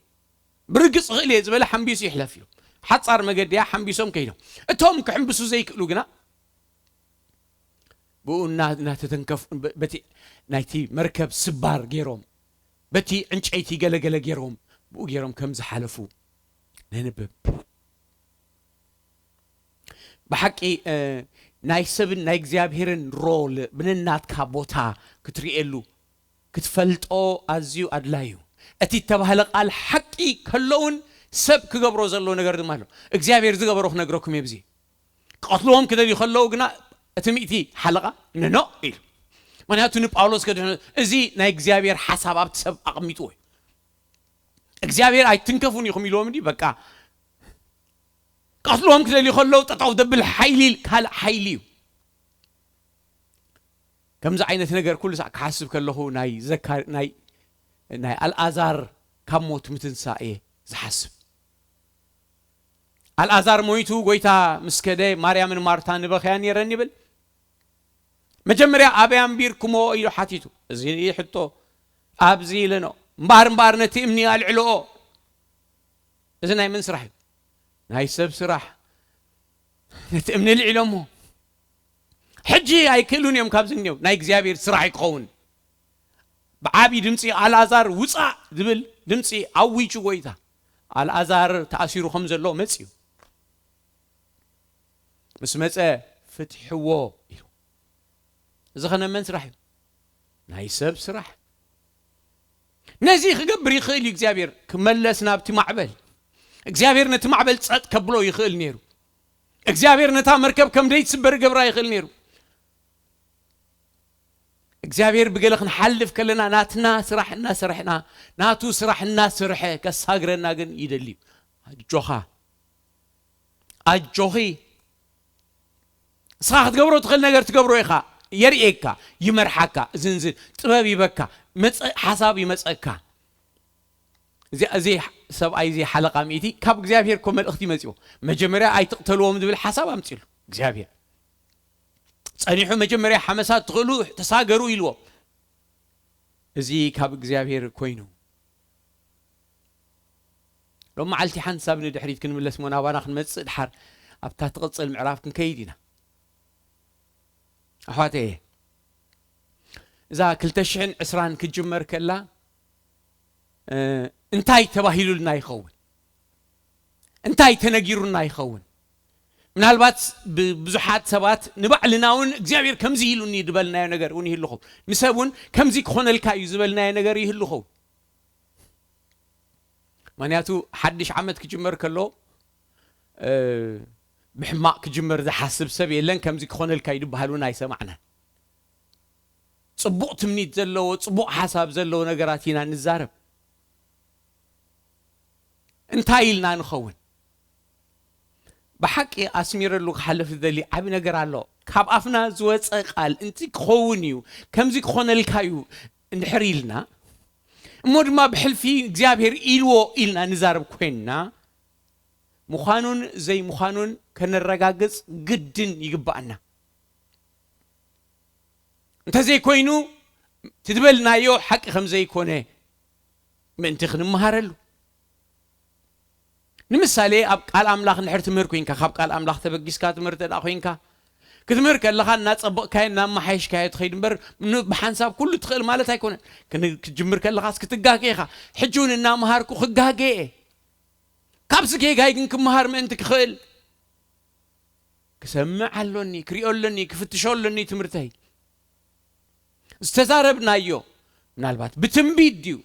ብርግጽ ኽእል እየ ዝበለ ሓምቢሱ ይሕለፍ ኢሉ። ሓጻር መገዲ እያ፣ ሓምቢሶም ከይዶም። እቶም ክሕምብሱ ዘይክእሉ ግና ብኡ እና- እናተተንከፉ በ- በቲ ናይቲ መርከብ ስባር ገይሮም፣ በቲ ዕንጨይቲ ገለገለ ገይሮም፣ ብኡ ገይሮም ከም ዝሓለፉ ነንብብ። ብሓቂ ናይ ሰብን ናይ እግዚኣብሔርን ሮል ብንናትካ ቦታ ክትርእየሉ ክትፈልጦ ኣዝዩ ኣድላዩ። እቲ እተባህለ ቃል ሓቂ ከሎ እውን ሰብ ክገብሮ ዘለዎ ነገር ድማ ኣሎ። እግዚኣብሔር ዝገበሮ ክነግረኩም እየ። ብዚ ክቐትልዎም ክደልዩ ከለዉ ግና እቲ ሚእቲ ሓለቓ ነኖ ኢሉ። ምክንያቱ ንጳውሎስ ከድሕኖ እዚ ናይ እግዚኣብሔር ሓሳብ ኣብቲ ሰብ ኣቐሚጥዎ እዩ። እግዚኣብሔር ኣይትንከፉን ኢኹም ኢልዎም እንዲ በቃ ቀትልዎም ክደልዩ ከለዉ ጠጠው ደብል ሓይሊ ካልእ ሓይሊ እዩ። ከምዚ ዓይነት ነገር ኩሉ ሳዕ ክሓስብ ከለኹ ናይ ዘካ ናይ ናይ ኣልኣዛር ካብ ሞት ምትንሳእ እየ ዝሓስብ። ኣልኣዛር ሞይቱ ጎይታ ምስ ከደ ማርያምን ማርታን ንበኽያ ነይረን ይብል። መጀመርያ ኣበይ ኣንቢርኩሞ ኢሉ ሓቲቱ። እዚ ሕቶ ኣብዚ ኢለኖ እምበኣር እምበኣር ነቲ እምኒ ኣልዕልኦ። እዚ ናይ መን ስራሕ እዩ? ናይ ሰብ ስራሕ። ነቲ እምኒ ልዒሎሞ ሕጂ ኣይክእሉን እዮም ካብዚ እኒው ናይ እግዚኣብሔር ስራሕ እዩ ክኸውን። ብዓብዪ ድምፂ ኣልኣዛር ውፃእ ዝብል ድምፂ ኣዊጁ ጎይታ ኣልኣዛር ተኣሲሩ ከም ዘሎ መፅዩ ምስ መፀ ፍትሕዎ ኢሉ። እዚ ኸነ መን ስራሕ እዩ? ናይ ሰብ ስራሕ። ነዚ ክገብር ይኽእል እዩ እግዚኣብሔር ክመለስ ናብቲ ማዕበል። እግዚኣብሔር ነቲ ማዕበል ፀጥ ከብሎ ይኽእል ነይሩ። እግዚኣብሔር ነታ መርከብ ከም ደይትስበር ገብራ ይኽእል ነይሩ። እግዚኣብሔር ብገለ ክንሓልፍ ከለና ናትና ስራሕ እናሰርሕና ናቱ ስራሕ እናሰርሐ ከሳግረና ግን ይደሊ እዩ። ኣጆኻ ኣጆኺ እስኻ ክትገብሮ ትኽእል ነገር ትገብሮ ኢኻ። የርእየካ፣ ይመርሓካ፣ ዝንዝን ጥበብ ይበካ፣ መፀ ሓሳብ ይመፀካ። እዚ እዚ ሰብኣይ እዚ ሓለቃ ሚእቲ ካብ እግዚኣብሔር እኮ መልእኽቲ መፅዎ። መጀመርያ ኣይትቕተልዎም ዝብል ሓሳብ ኣምፅሉ እግዚኣብሔር። ጸኒሑ መጀመርያ ሓመሳት ትኽእሉ ተሳገሩ ኢልዎም። እዚ ካብ እግዚኣብሔር ኮይኑ ሎም መዓልቲ ሓንሳብ ንድሕሪት ክንምለስ ሞ ናባና ክንመጽእ ድሓር ኣብታ ትቕጽል ምዕራፍ ክንከይድ ኢና። ኣሕዋተየ እዛ ክልተ ሽሕን ዕስራን ክትጅመር ከላ እንታይ ተባሂሉልና ይኸውን? እንታይ ተነጊሩና ይኸውን? ምናልባት ብዙሓት ሰባት ንባዕልና እውን እግዚኣብሔር ከምዚ ኢሉኒ ዝበልናዮ ነገር እውን ይህልኹም። ንሰብ እውን ከምዚ ክኾነልካ እዩ ዝበልናዮ ነገር ይህልኹም። ምክንያቱ ሓድሽ ዓመት ክጅመር ከሎ ብሕማቕ ክጅመር ዝሓስብ ሰብ የለን። ከምዚ ክኾነልካ እዩ ዝበሃል እውን ኣይሰማዕናን። ፅቡቕ ትምኒት ዘለዎ ፅቡቕ ሓሳብ ዘለዎ ነገራት ኢና ንዛረብ። እንታይ ኢልና ንኸውን? ብሓቂ ኣስሚረሉ ክሓልፍ ዝደሊ ዓብ ነገር ኣሎ። ካብ ኣፍና ዝወፀ ቃል እንቲ ክኸውን እዩ፣ ከምዚ ክኾነልካ እዩ እንድሕር ኢልና እሞ ድማ ብሕልፊ እግዚኣብሔር ኢልዎ ኢልና ንዛረብ ኮይንና ምዃኑን ዘይምዃኑን ከነረጋግፅ ግድን ይግባኣና። እንተዘይኮይኑ ትድበልናዮ ሓቂ ከም ዘይኮነ ምእንቲ ክንመሃረሉ። ንምሳሌ ኣብ ቃል ኣምላኽ እንድሕር ትምህር ኮይንካ ካብ ቃል ኣምላኽ ተበጊስካ ትምህር ተዳ ኮይንካ ክትምህር ከለኻ እናጸበቕካዮ እናመሓየሽካዮ ትኸይድ እምበር ብሓንሳብ ኩሉ ትኽእል ማለት ኣይኮነን። ክትጅምር ከለኻስ ክትጋገ ኢኻ። ሕጂ እውን እናመሃርኩ ክጋገ እየ። ካብዚ ጌጋይ ግን ክመሃር ምእንቲ ክኽእል ክሰምዕ ኣሎኒ፣ ክሪኦ ኣሎኒ፣ ክፍትሾ ኣሎኒ ትምህርተይ። ዝተዛረብናዮ ምናልባት ብትንቢት ድዩ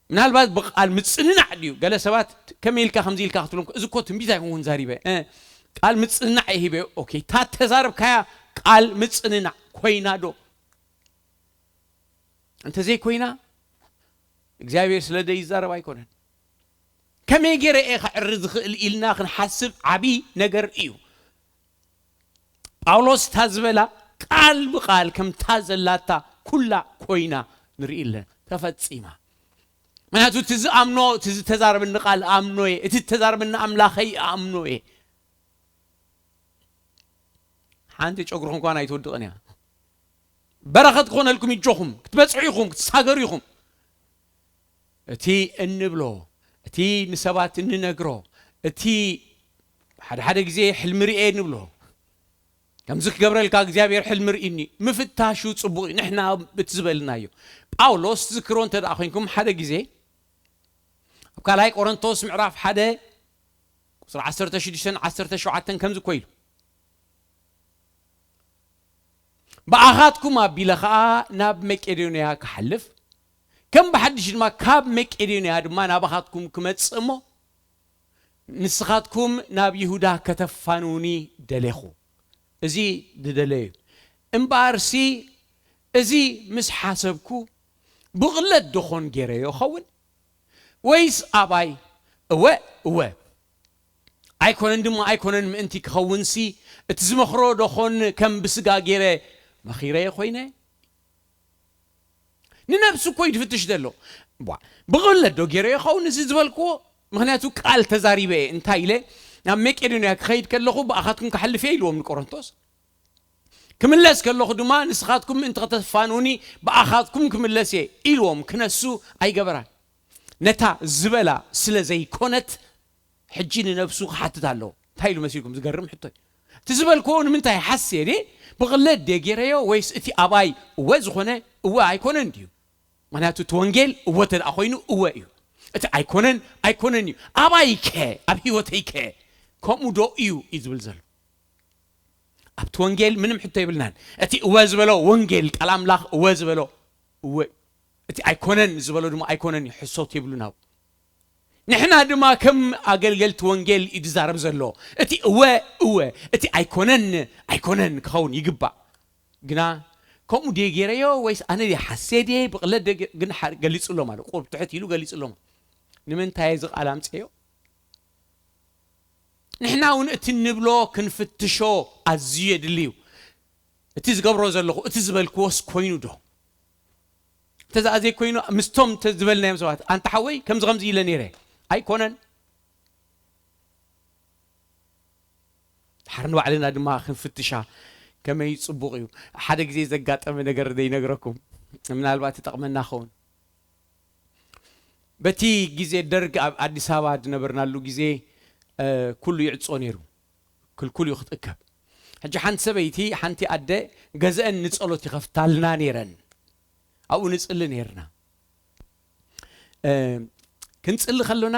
ምናልባት ብቃል ምጽንናዕ ድዩ? ገለ ሰባት ከመይ ኢልካ ከምዚ ኢልካ ክትብሎም እዚ እኮ ትንቢት ኣይኮንኩን ዛሪበ ቃል ምጽንናዕ እየ ሂበ። ኦኬ፣ እታ ተዛረብካያ ቃል ምጽንናዕ ኮይና ዶ? እንተዘይኮይና እግዚኣብሔር ስለ ደይዛረብ ኣይኮነን። ከመይ ገይረ እየ ከዕሪ ዝኽእል ኢልና ክንሓስብ ዓብዪ ነገር እዩ። ጳውሎስ እታ ዝበላ ቃል ብቃል ከምታ ዘላታ ኩላ ኮይና ንርኢ ኣለና። ተፈጺማ። ምክንያቱ እቲ ዝኣምኖ እቲ ዝተዛረበኒ ቃል ኣምኖ እየ። እቲ ዝተዛረበኒ ኣምላኸይ ኣምኖ እየ። ሓንቲ ጨጉርኹም እንኳን ኣይትወድቕን እያ። በረኸት ክኾነልኩም ይጆኹም ክትበጽሑ ኢኹም ክትሳገሩ ኢኹም። እቲ እንብሎ፣ እቲ ንሰባት እንነግሮ፣ እቲ ሓደ ሓደ ግዜ ሕልሚ ርኤ ንብሎ። ከምዚ ክገብረልካ እግዚኣብሔር ሕልሚ ርኢኒ ምፍታሹ ጽቡቕ እዩ። ንሕና እቲ ዝበልናዮ ጳውሎስ ትዝክሮ እንተ ደኣ ኮይንኩም ሓደ ግዜ ኣብ ካልኣይ ቆሮንቶስ ምዕራፍ ሓደ ቁፅሪ ዓሰርተ ሽዱሽተን ዓሰርተ ሸውዓተን ከምዚ እኮ ኢሉ፣ ብኣኻትኩም ኣቢለ ኸዓ ናብ መቄዶንያ ክሓልፍ፣ ከም ብሓድሽ ድማ ካብ መቄዶንያ ድማ ናባኻትኩም ክመጽእ እሞ ንስኻትኩም ናብ ይሁዳ ከተፋንውኒ ደሌኹ። እዚ ዝደለየ እዩ። እምበኣርሲ እዚ ምስ ሓሰብኩ ብቕለት ዶኾን ገይረዮ ኸውን? ወይስ ኣባይ እወ እወ ኣይኮነን ድማ ኣይኮነን ምእንቲ ክኸውንሲ እቲ ዝመኽሮ ዶኾን ከም ብስጋ ገይረ መኺረየ ኮይነ? ንነብሱ እኮ እዩ ዝፍትሽ ዘሎ። ቧ፣ ብቕለት ዶ ገይረ ይኸውን እዚ ዝበልክዎ? ምኽንያቱ ቃል ተዛሪበ እየ። እንታይ ኢለ ናብ መቄዶንያ ክኸይድ ከለኹ ብኣኻትኩም ክሓልፍ እየ ኢልዎም ንቆሮንቶስ። ክምለስ ከለኹ ድማ ንስኻትኩም ምእንቲ ከተፋኑኒ ብኣኻትኩም ክምለስ እየ ኢልዎም። ክነሱ ኣይገበራን። ነታ ዝበላ ስለ ዘይኮነት ሕጂ ንነብሱ ክሓትት ኣለዎ። እንታይ ኢሉ መሲልኩም? ዝገርም ሕቶ እዩ። እቲ ዝበልክዎ ንምንታይ ሓስየ ድየ? ብቕለት ድየ ገይረዮ? ወይስ እቲ ኣባይ እወ ዝኾነ እወ ኣይኮነን ድዩ? ምኽንያቱ እቲ ወንጌል እወ እንተ ደኣ ኮይኑ እወ እዩ። እቲ ኣይኮነን ኣይኮነን እዩ። ኣባይ ከ? ኣብ ህይወተይ ከ? ከምኡ ዶ እዩ እዩ ዝብል ዘሎ። ኣብቲ ወንጌል ምንም ሕቶ የብልናን። እቲ እወ ዝበሎ ወንጌል፣ ቃል ኣምላኽ እወ ዝበሎ እወ እዩ። እቲ ኣይኮነን ዝበሎ ድማ ኣይኮነን እዩ። ሕሶት የብሉን ኣብኡ። ንሕና ድማ ከም ኣገልገልቲ ወንጌል እዩ ዝዛረብ ዘሎ። እቲ እወ እወ፣ እቲ ኣይኮነን ኣይኮነን ክኸውን ይግባእ። ግና ከምኡ ድየ ገይረዮ ወይስ ኣነ ድየ ሓስየ ድየ ብቕለት ድየ ገ-፣ ግን ሓ-፣ ገሊጹ ኣሎ ማለት ቁሩብ ትሕት ኢሉ ገሊጹ ኣሎ ማለት። ንምንታይ እዚ ቃል ኣምጽኤዮ? ንሕና እውን እቲ ንብሎ ክንፍትሾ ኣዝዩ የድሊ እዩ። እቲ ዝገብሮ ዘለኹ፣ እቲ ዝበልክዎስ ኮይኑ ዶ? እንተ ደኣ ዘይኮይኑ፣ ምስቶም እንተ ዝበልናዮም ሰባት፣ ኣንታ ሓወይ፣ ከምዚ ከምዚ ኢለ ነይረ። ኣይኮነን። ድሓር ንባዕልና ድማ ክንፍትሻ ከመይ ጽቡቕ እዩ። ሓደ ግዜ ዘጋጠመ ነገር ዘይነግረኩም፣ ምናልባት ይጠቕመና ኸውን። በቲ ግዜ ደርግ ኣብ ኣዲስ ኣበባ ዝነበርናሉ ግዜ፣ እ፣ ኩሉ ይዕጾ ነይሩ። ክልኩል እዩ ክትእከብ። ሕጂ ሓንቲ ሰበይቲ፣ ሓንቲ ኣደ ገዘአን ንጸሎት ይኸፍታልና ነይረን። ኣብኡ ንጽሊ ነይርና። እ፣ ክንጽሊ ከሎና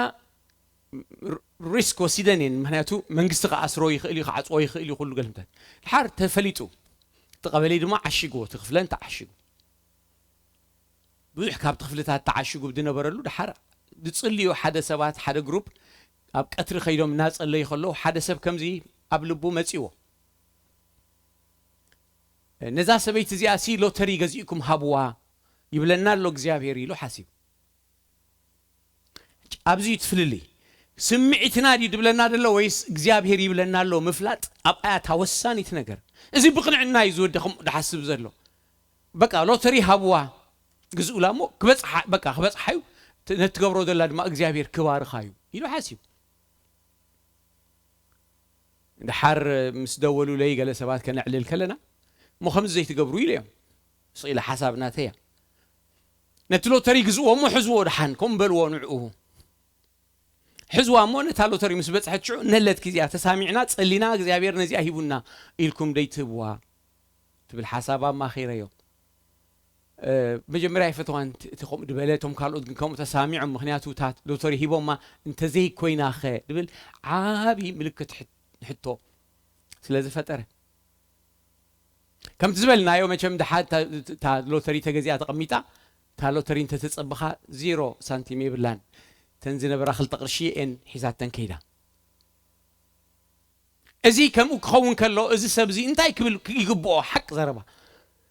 ር-፣ ሪስክ ወሲደን እየን። ምኽንያቱ መንግስቲ ክኣስሮ ይኽእል እዩ፣ ክዓጽዎ ይኽእል እዩ፣ ኩሉ ገልምታት። ድሓር ተፈሊጡ። እቲ ቀበሌ ድማ ዓሺግዎ፣ እቲ ክፍለን ተዓሺጉ። ብዙሕ ካብቲ ክፍልታት ተዓሺጉ ዝነበረሉ፣ ድሓር ዝጽልዩ ሓደ ሰባት፣ ሓደ ግሩፕ ኣብ ቀትሪ ከይዶም እናጸለዩ ከለዉ፣ ሓደ ሰብ ከምዚ ኣብ ልቡ መጺዎ። ነዛ ሰበይቲ እዚኣ ሲ ሎተሪ ገዚእኩም ሃብዋ ይብለና ኣሎ እግዚኣብሔር ኢሉ ሓሲቡ። ኣብዚ እዩ እቲ ፍልልይ። ስምዒትና ድዩ ድብለና ዘሎ ወይስ እግዚኣብሔር ይብለና ኣሎ ምፍላጥ ኣብኣ እያ እታ ወሳኒት ነገር። እዚ ብቕንዕና እዩ ዝወዲ ከምኡ ድሓስብ ዘሎ። በቃ ሎተሪ ሃብዋ ግዝኡላ እሞ ክበጽሓ፣ በቃ ክበጽሓ እዩ። ት-፣ ነቲ ትገብሮ ዘላ ድማ እግዚኣብሔር ክባርኻ እዩ ኢሉ ሓሲቡ። ድሓር ምስ ደወሉለይ ገለ ሰባት ከነዕልል ከለና፣ "እሞ ከምዚ ዘይትገብሩ?" ኢለ እዮም። ስቕ ኢለ ሓሳብ ናተይ እያ። "ነቲ ሎተሪ ግዝእዎ እሞ ሕዝዎ ደሓን፣ ከምኡ በልዎ ንዕኡ። ሕዝዋ እሞ ነታ ሎተሪ ምስ በጽሐት ሽዑ እነለትኪ እዚኣ ተሳሚዕና፣ ጸሊና፣ እግዚኣብሔር ነዚኣ ሂቡና ኢልኩም ደይትህብዋ?" ትብል ሓሳብ ኣማኺረዮ። እ፣ መጀመርያ ኣይፈተዋን እቲ፣ እቲ ከምኡ ዝበለ፣ እቶም ካልኦት ግን ከምኡ ተሳሚዖም፣ ምኽንያቱ እታ ሎተሪ ሂቦማ እንተዘይኮይናኸ ድብል ዓቢ ምልክት ሕት-፣ ሕቶ ስለ ዝፈጠረ። ከምቲ ዝበልናዮ መቸም ድሓር እታ፣ እታ ሎተሪ ተገዚኣ ተቐሚጣ፣ እታ ሎተሪ እንተተጸበኻ ዜሮ ሳንቲም የብላን። እተን ዝነበራ ክልተ ቅርሺ እየን ሒዛተን ከይዳ። እዚ ከምኡ ክኸውን ከሎ፣ እዚ ሰብ እዚ እንታይ ክብል ይግብኦ? ሓቂ ዘረባ።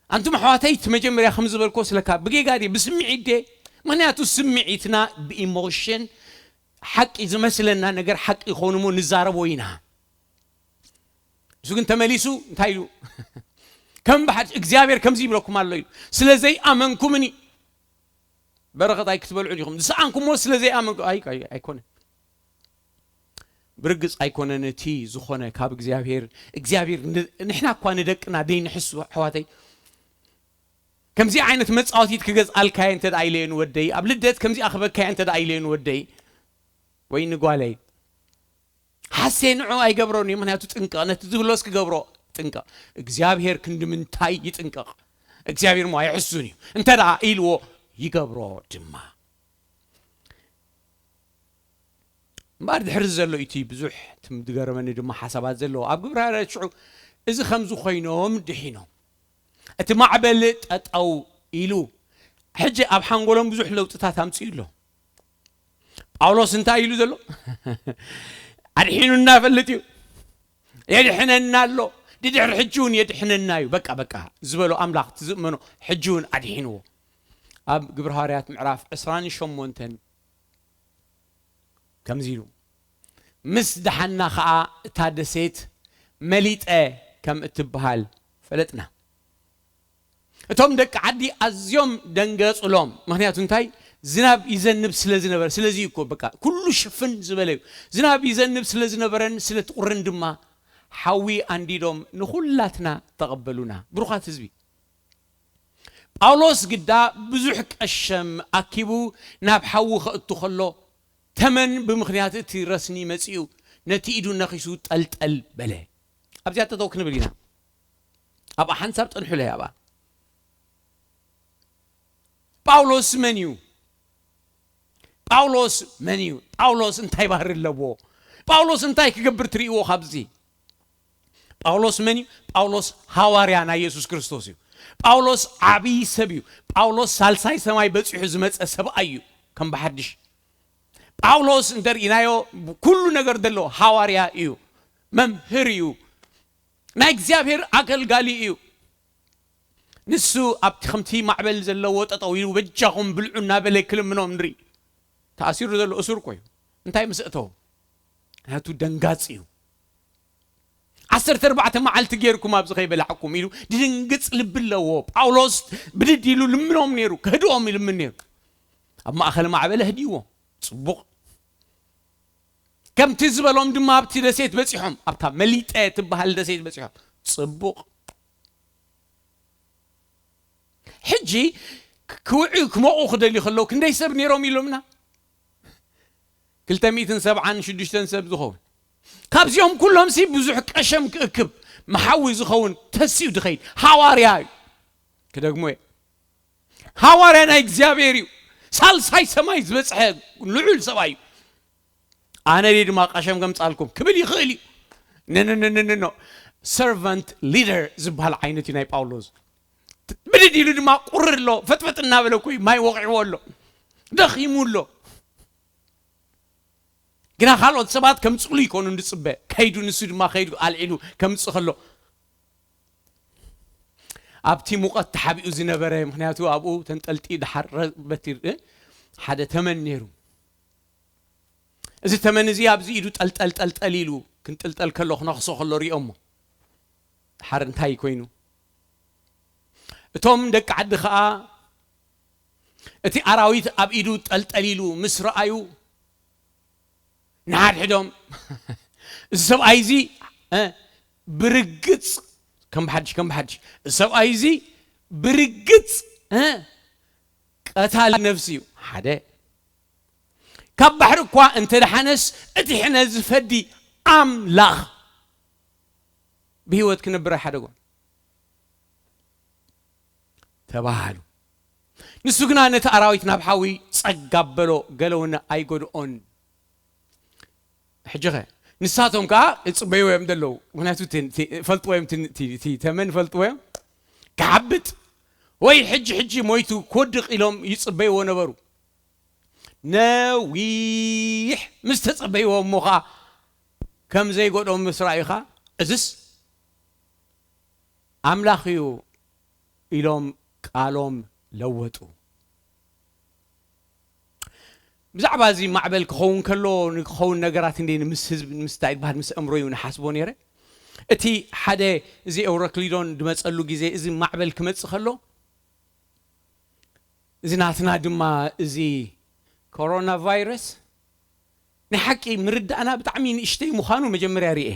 ኣንቱም ኣሕዋተይ፣ እቲ መጀመርያ ከም ዝበልኮ ስለካ ብጌጋ ድየ፣ ብስምዒት ድየ? ምኽንያቱ ስምዒትና ብኢሞሽን ሓቂ ዝመስለና ነገር ሓቂ ይኸውን እሞ ንዛረቦ ኢና። ንሱ ግን ተመሊሱ እንታይ ኢሉ? ከም ብሓድ እግዚኣብሔር ከምዚ ይብለኩም ኣሎ ኢሉ። ስለ ዘይኣመንኩምኒ በረኸት ኣይክትበልዑ ዲኹም? ዝሰኣንኩሞ ስለ ዘይኣመንኩ-፣ ኣይ-፣ ኣይ-፣ ኣይኮነን። ብርግጽ ኣይኮነን እቲ ዝኾነ ካብ እግዚኣብሔር። እግዚኣብሔር ን-፣ ንሕና እኳ ንደቅና ደይንሕሱ ኣሕዋተይ። ከምዚ ዓይነት መጻወቲት ክገዝኣልካየ እንተ ደኣ ኢለዮ ንወደይ፣ ኣብ ልደት ከምዚኣ ክበካየ እንተ ደኣ ኢለዮ ንወደይ ወይ ንጓለይ፣ ሓሴ ንዑ ኣይገብሮን እዩ። ምኽንያቱ ጥንቀቕ፣ ነቲ ዝብሎስ ክገብሮ ጥንቀቕ። እግዚኣብሔር ክንዲ ምንታይ ይጥንቀቕ? እግዚኣብሔር እሞ ኣይሕሱን እዩ። እንተ ደኣ ኢልዎ ይገብሮ ድማ። እምበኣር ድሕሪ ዘሎ እቲ ብዙሕ ትም ዝገረመኒ ድማ ሓሳባት ዘለዎ ኣብ ግብረ ሃዋርያት ሽዑ እዚ ከምዚ ኮይኖም ድሒኖም። እቲ ማዕበል ጠጠው ኢሉ ሕጂ ኣብ ሓንጎሎም ብዙሕ ለውጥታት ኣምፅኡ ኣሎ። ጳውሎስ እንታይ ኢሉ ዘሎ? ኣድሒኑና ፈልጥ እዩ፣ የድሕነና ኣሎ፣ ድድሕሪ ሕጂ እውን የድሕነና እዩ። በቃ በቃ ዝበሎ ኣምላኽ ትዝእመኖ ሕጂ እውን ኣድሒንዎ። ኣብ ግብረ ሃዋርያት ምዕራፍ ዕስራን ሸሞንተን ከምዚ ኢሉ፣ ምስ ደሓና ኸዓ እታ ደሴት መሊጠ ከም እትበሃል ፈለጥና። እቶም ደቂ ዓዲ ኣዝዮም ደንገጹሎም። ምኽንያቱ እንታይ? ዝናብ ይዘንብ ስለ ዝነበረ። ስለዚ እኮ በቃ ኩሉ ሽፍን ዝበለ እዩ። ዝናብ ይዘንብ ስለ ዝነበረን ስለ ትቑርን ድማ ሓዊ ኣንዲዶም ንኹላትና ተቐበሉና። ብሩኻት ህዝቢ፣ ጳውሎስ ግዳ ብዙሕ ቀሸም ኣኪቡ ናብ ሓዊ ከእቱ ከሎ፣ ተመን ብምኽንያት እቲ ረስኒ መጺኡ ነቲ ኢዱ ነኺሱ ጠልጠል በለ። ኣብዚኣ ጠጠው ክንብል ኢና። ኣብኣ ሓንሳብ ጠንሑለይ ኣብኣ። ጳውሎስ መን እዩ? ጳውሎስ መን እዩ? ጳውሎስ እንታይ ባህሪ ኣለዎ? ጳውሎስ እንታይ ክገብር ትርእይዎ ካብዚ? ጳውሎስ መን እዩ? ጳውሎስ ሃዋርያ ናይ የሱስ ክርስቶስ እዩ። ጳውሎስ ዓብዪ ሰብ እዩ። ጳውሎስ ሳልሳይ ሰማይ በጺሑ ዝመጸ ሰብኣይ እዩ። ከም ብሓድሽ ጳውሎስ እንተርኢናዮ ኩሉ ነገር ዘለዎ ሃዋርያ እዩ። መምህር እዩ። ናይ እግዚኣብሔር ኣገልጋሊ እዩ። ንሱ ኣብቲ ከምቲ ማዕበል ዘለዎ ጠጠው ኢሉ በጃኹም ብልዑ እናበለ ክልምኖም ንርኢ። ተኣሲሩ ዘሎ እሱር እኮ እዩ። እንታይ ምስ እተው? ምክንያቱ ደንጋጽ እዩ። ዓሰርተ ኣርባዕተ መዓልቲ ጌርኩም ኣብዚ ከይበላዕኩም ኢሉ ድድንግጽ ልቢ ኣለዎ። ጳውሎስ ብድድ ኢሉ ልምኖም ነይሩ፣ ክህድኦም ይልምን ነይሩ። ኣብ ማእኸል ማዕበል ኣህድይዎ። ጽቡቕ። ከምቲ ዝበሎም ድማ ኣብቲ ደሴት በጺሖም፣ ኣብታ መሊጠ ትበሃል ደሴት በጺሖም። ጽቡቕ። ሕጂ ክውዑ ክመቑ ክደልዩ ከለዉ ክንደይ ሰብ ነይሮም ኢሎምና? ክልተ ሚእትን ሰብዓን ሽዱሽተን ሰብ ዝኸውን። ካብዚኦም ኩሎም ሲ ብዙሕ ቀሸም ክእክብ፣ መሓዊ ዝኸውን ተሲኡ ድኸይድ ሃዋርያ እዩ። ክደግሞ እየ። ሃዋርያ ናይ እግዚኣብሔር እዩ። ሳልሳይ ሰማይ ዝበጽሐ ልዑል ሰብኣይ እዩ። ኣነ ድየ ድማ ቀሸም ከምጻልኩም ክብል ይኽእል እዩ። ነነነነኖ። ሰርቫንት ሊደር ዝበሃል ዓይነት እዩ ናይ ጳውሎስ። ብድድ ኢሉ ድማ ቁርር ኣሎ፣ ፈጥፈጥ እናበለ እኮ እዩ ማይ ወቒዕዎ ኣሎ። ደኺሙ ኣሎ። ግና ካልኦት ሰባት ከምጽሉ ይኮኑ ንጽበ። ከይዱ፣ ንሱ ድማ ከይዱ ኣልዒሉ ከምጽእ ከሎ፣ ኣብቲ ሙቐት ተሓቢኡ ዝነበረ፣ ምኽንያቱ ኣብኡ ተንጠልጢ ድሓር ረ-፣ በቲ፣ እ፣ ሓደ ተመን ነይሩ። እዚ ተመን እዚ ኣብዚ ኢዱ ጠልጠል ጠልጠል ኢሉ ክንጥልጠል ከሎ፣ ክነኽሶ ከሎ ሪኦሞ። ድሓር እንታይ ኮይኑ? እቶም ደቂ ዓዲ ኸኣ እቲ ኣራዊት ኣብ ኢዱ ጠልጠል ኢሉ ምስ ረኣዩ፣ ንሓድሕዶም፣ "እዚ ሰብኣይ እዚ፣ እ፣ ብርግጽ፣ ከም ብሓድሽ፣ ከም ብሓድሽ፣ እዚ ሰብኣይ እዚ ብርግጽ፣ እ፣ ቀታሊ ነፍሲ እዩ። ሓደ፣ ካብ ባሕሪ እኳ እንተ ደሓነስ፣ እቲ ሕነ ዝፈዲ ኣምላኽ ብህይወት ክነብር ኣይሓደጎን" ተባሃሉ። ንሱ ግና ነቲ ኣራዊት ናብ ሓዊ ጸግ ኣበሎ፣ ገለ እውን ኣይጎድኦን። ሕጂ ኸ ንሳቶም ከኣ ይጽበይዎ እዮም ዘለዉ። ምኽንያቱ እቲ፣ እቲ ፈልጥዎ እዮም፣ እቲ፣ እቲ፣ እቲ ተመን ፈልጥዎ እዮም። ክሓብጥ ወይ ሕጂ ሕጂ ሞይቱ ክወድቕ ኢሎም ይጽበይዎ ነበሩ። ነዊሕ ምስ ተጸበይዎ እሞ ኸኣ ከም ዘይጎድኦም ምስ ረኣዩ ኸኣ፣ "እዝስ ኣምላኽ እዩ" ኢሎም ቃሎም ለወጡ። ብዛዕባ እዚ ማዕበል ክኸውን ከሎ ንክኸውን ነገራት እንደ ምስ ህዝቢ ንምስታይ ዝበሃል ምስ ኣእምሮ እዩ ንሓስቦ ነይረ። እቲ ሓደ እዚ ኤውሮክሊዶን ዝመጸሉ ግዜ እዚ ማዕበል ክመጽእ ከሎ፣ እዚ ናትና ድማ እዚ ኮሮና ቫይረስ ናይ ሓቂ ምርዳእና ብጣዕሚ ንእሽተይ ምዃኑ መጀመርያ ርእየ።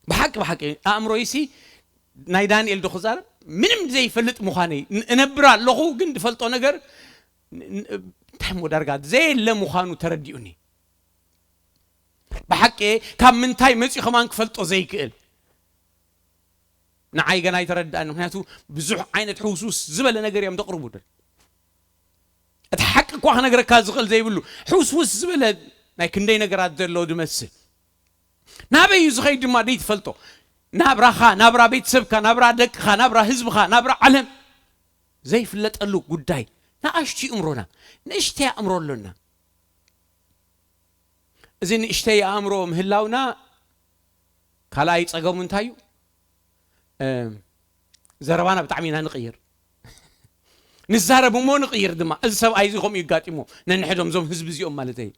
ብሓቂ፣ ብሓቂ ኣእምሮይሲ ናይ ዳንኤል ዶ ክዛረብ? ምንም ዘይፈልጥ ምዃነይ ን- እነብር ኣለኹ። ግን ዝፈልጦ ነገር ን- ን- እንታይ እሞ ዳርጋ ዘየለ ምዃኑ ተረዲኡኒ። ብሓቂ ካብ ምንታይ መፂኡ ከማን ክፈልጦ ዘይክእል ንዓይ ገና ኣይተረዳእኒ። ምክንያቱ ብዙሕ ዓይነት ሕውስውስ ዝበለ ነገር እዮም ዘቕርቡ። እቲ ሓቂ እኳ ክነግረካ ዝኽእል ዘይብሉ ሕውስውስ ዝበለ ናይ ክንደይ ነገራት ዘሎ ዝመስል ናበይ እዩ ዝኸይድ ድማ ደይትፈልጦ። ናብራኻ፣ ናብራ ቤተሰብካ፣ ናብራ ደቅኻ፣ ናብራ ህዝብኻ፣ ናብራ ዓለም ዘይፍለጠሉ ጉዳይ። ንኣሽቱ እምሮና፣ ንእሽተይ ኣእምሮ ኣሎና። እዚ ንእሽተይ ኣእምሮ ምህላውና ካልኣይ ጸገሙ እንታይ እዩ? ዘረባና ብጣዕሚ ኢና ንቕይር። ንዛረብ እሞ ንቕይር ድማ። እዚ ሰብኣይ እዚ ከምኡ ይጋጢሞ፣ ነንሕዶም እዞም ህዝቢ እዚኦም ማለት እዩ።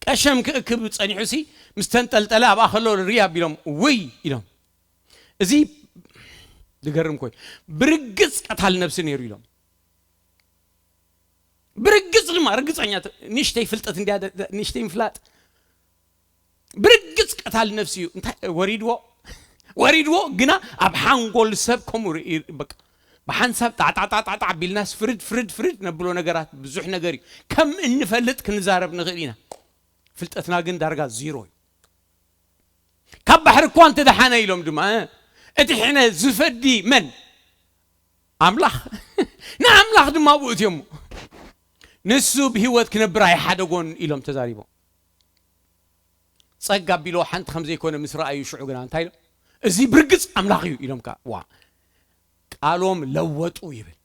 ቀሸም ክእክብ ጸኒሑ ሲ ምስ ተንጠልጠለ ኣብኣ ከሎ ርያ ቢሎም ውይ ኢሎም። እዚ ዝገርም ኮይ ብርግጽ ቀታል ነብሲ ነይሩ ኢሎም። ብርግጽ ድማ ርግጸኛ ንእሽተይ ፍልጠት እንዲያ ንእሽተይ ምፍላጥ ብርግጽ ቀታል ነፍሲ እዩ። እንታይ ወሪድዎ ወሪድዎ ግና ኣብ ሓንጎል ሰብ ከምኡ ርኢ- በቃ ብሓንሳብ ጣዕጣዕጣዕጣዕ ቢልናስ ፍርድ ፍርድ ፍርድ ነብሎ ነገራት ብዙሕ ነገር እዩ። ከም እንፈልጥ ክንዛረብ ንኽእል ኢና። ፍልጠትና ግን ዳርጋ ዚሮ እዩ። ካብ ባሕሪ እኳ እንተደሓነ ኢሎም ድማ እ፣ እቲ ሕነ ዝፈዲ መን ኣምላኽ ንኣምላኽ ድማ ብኡ እትዮሞ ንሱ ብህይወት ክነብር ኣይሓደጎን ኢሎም ተዛሪቦም። ጸግ ኣቢሎ ሓንቲ ከም ዘይኮነ ምስ ረኣዩ ሽዑ ግና እንታይ ኢሎም? እዚ ብርግጽ ኣምላኽ እዩ ኢሎም ከኣ ዋ ቃሎም ለወጡ ይብል።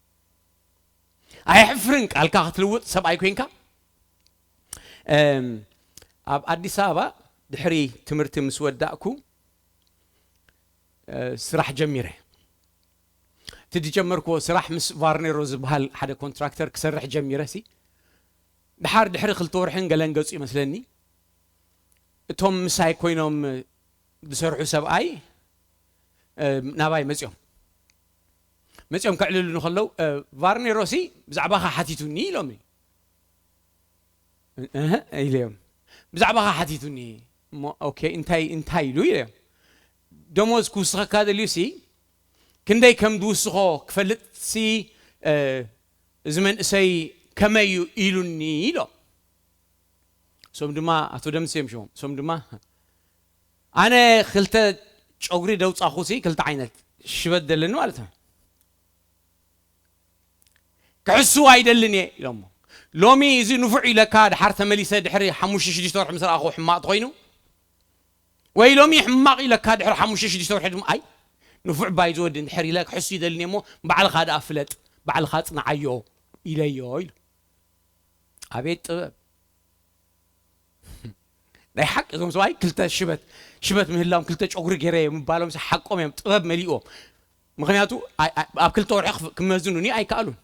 ኣየሕፍርን ቃልካ ክትልውጥ ሰብኣይ ኮንካ። ኣብ ኣዲስ ኣበባ ድሕሪ ትምህርቲ ምስ ወዳእኩ ስራሕ ጀሚረ። እቲ ዝጀመርክዎ ስራሕ ምስ ቫርኔሮ ዝበሃል ሓደ ኮንትራክተር ክሰርሕ ጀሚረ ሲ ድሓር ድሕሪ ክልተ ወርሕን ገለን ገጹ ይመስለኒ እቶም ምሳይ ኮይኖም ዝሰርሑ ሰብኣይ ናባይ መፅኦም መፅኦም ከዕልሉኒ ከለዉ ቫርኔሮ ሲ ብዛዕባኻ ሓቲቱኒ ኢሎም ኢለዮም። ብዛዕባኻ ሓቲቱኒ እሞ ኦኬ እንታይ እንታይ ኢሉ ኢለዮም። ደሞዝ ክውስኸካ ደልዩ ሲ ክንደይ ከም ዝውስኾ ክፈልጥ ሲ እዚ መንእሰይ ከመይ እዩ ኢሉኒ ኢሎም። እሶም ድማ ኣቶ ደምስ እዮም ሽሞም። እሶም ድማ ኣነ ክልተ ጨጉሪ ደውፃኹ ሲ ክልተ ዓይነት ሽበት ዘለኒ ማለት ነው። ክሕስው ኣይደልን እየ ኢሎሞ። ሎሚ እዚ ንፉዕ ኢለካ ድሓር ተመሊሰ ድሕሪ ሓሙሽተ ሽዱሽተ ወርሒ ምስ ረኣኹ ሕማቕ ተኾይኑ ወይ ሎሚ ሕማቕ ኢለካ ድሕሪ ሓሙሽተ ሽዱሽተ ወርሒ ድማ ኣይ ንፉዕ ባይ ዝወዲ እንድሕር ኢለ ክሕሱ ይደልን እየ እሞ ባዕልኻ ደኣ ፍለጥ ባዕልኻ ጽንዓዮ ኢለዮ ኢሉ። ኣቤት ጥበብ ናይ ሓቂ እዞም ሰብኣይ ክልተ ሽበት ሽበት ምህላዎም ክልተ ጨጉሪ ገይረ ምባሎም ሓቆም እዮም ጥበብ መሊእዎም። ምክንያቱ ኣብ ክልተ ወርሒ ክመዝኑኒ ኣይከኣሉን።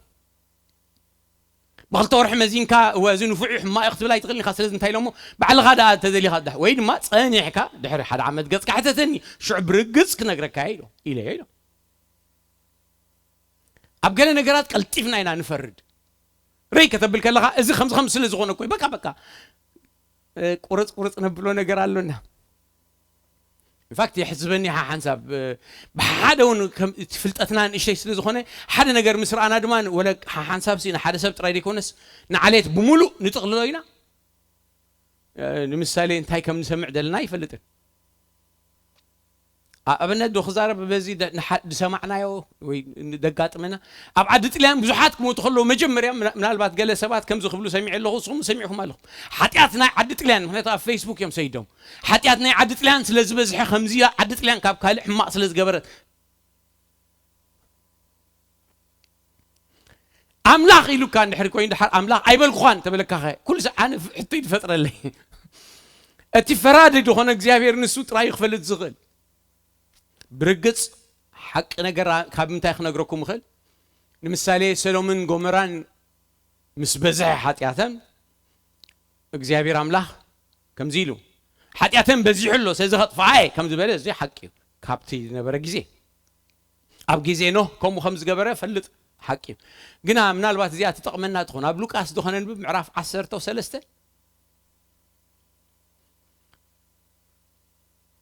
ብክልተ ወርሒ መዚንካ እዚ ንፉዕ ሕማቕ ክትብል ኣይትኽእልን ኢኻ። ስለዚ እንታይ ኢሎሞ ባዕልኻ ደኣ እንተደሊኻ ወይ ድማ ጸኒሕካ ድሕሪ ሓደ ዓመት ገጽካ ሕተተኒ ሽዑ ብርግጽ ክነግረካ ኢሎ ኢለ ኢሎ። ኣብ ገለ ነገራት ቀልጢፍና ኢና ንፈርድ። ርይ ከተብል ከለኻ እዚ ከምዚ ከም ስለ ዝኾነ እኮ በቃ በቃ ቁርፅ ቁርፅ ነብሎ ነገር ኣሎና። ኢንፋክት የሕዝበኒ ሓሓንሳብ ብሓደ እውን እቲ ፍልጠትና ንእሽተይ ስለ ዝኾነ ሓደ ነገር ምስ ረኣና ድማ ወለ ሓሓንሳብ ሲ ንሓደ ሰብ ጥራይ ዘይኮነስ ንዓሌት ብምሉእ ንጥቕልሎ ኢና። ንምሳሌ እንታይ ከም ንሰምዕ ደልና ኣይፈልጥን። ኣብነት ዶ ክዛረብ በዚ ዝሰማዕናዮ ወይ ደጋጥመና ኣብ ዓዲ ጥልያን ብዙሓት ክሞቱ ከለዉ መጀመርያ ምናልባት ገለ ሰባት ከምዚ ክብሉ ሰሚዐ ኣለኹ። ንስኹም ሰሚዕኩም ኣለኹም። ሓጢኣት ናይ ዓዲ ጥልያን ምክንያቱ ኣብ ፌስቡክ እዮም ሰይዶም። ሓጢኣት ናይ ዓዲ ጥልያን ስለ ዝበዝሐ ከምዚ ዓዲ ጥልያን ካብ ካልእ ሕማቕ ስለ ዝገበረት ኣምላኽ ኢሉካ እንድሕር ኮይኑ ድሓር ኣምላኽ ኣይበልኩኻን ተበለካኸ ኩሉ ኣነ ሕቶይ ትፈጥረለይ። እቲ ፈራዲ ዝኾነ እግዚኣብሔር ንሱ ጥራይ ክፈልጥ ዝኽእል ብርግጽ ሓቂ ነገር ካብ ምንታይ ክነግረኩም እኽእል? ንምሳሌ ሰሎምን ጎመራን ምስ በዝሐ ሓጢኣተን እግዚኣብሔር ኣምላኽ ከምዚ ኢሉ ሓጢኣተን በዚሑ ኣሎ ስለዚ ከጥፍኣየ ከም ዝበለ እዚ ሓቂ እዩ። ካብቲ ዝነበረ ግዜ ኣብ ግዜ ኖህ ከምኡ ከም ዝገበረ ፈልጥ ሓቂ እዩ። ግና ምናልባት እዚኣ ትጠቕመና ትኾን ኣብ ሉቃስ ዝኾነ ንብብ ምዕራፍ ዓሰርተ ሰለስተ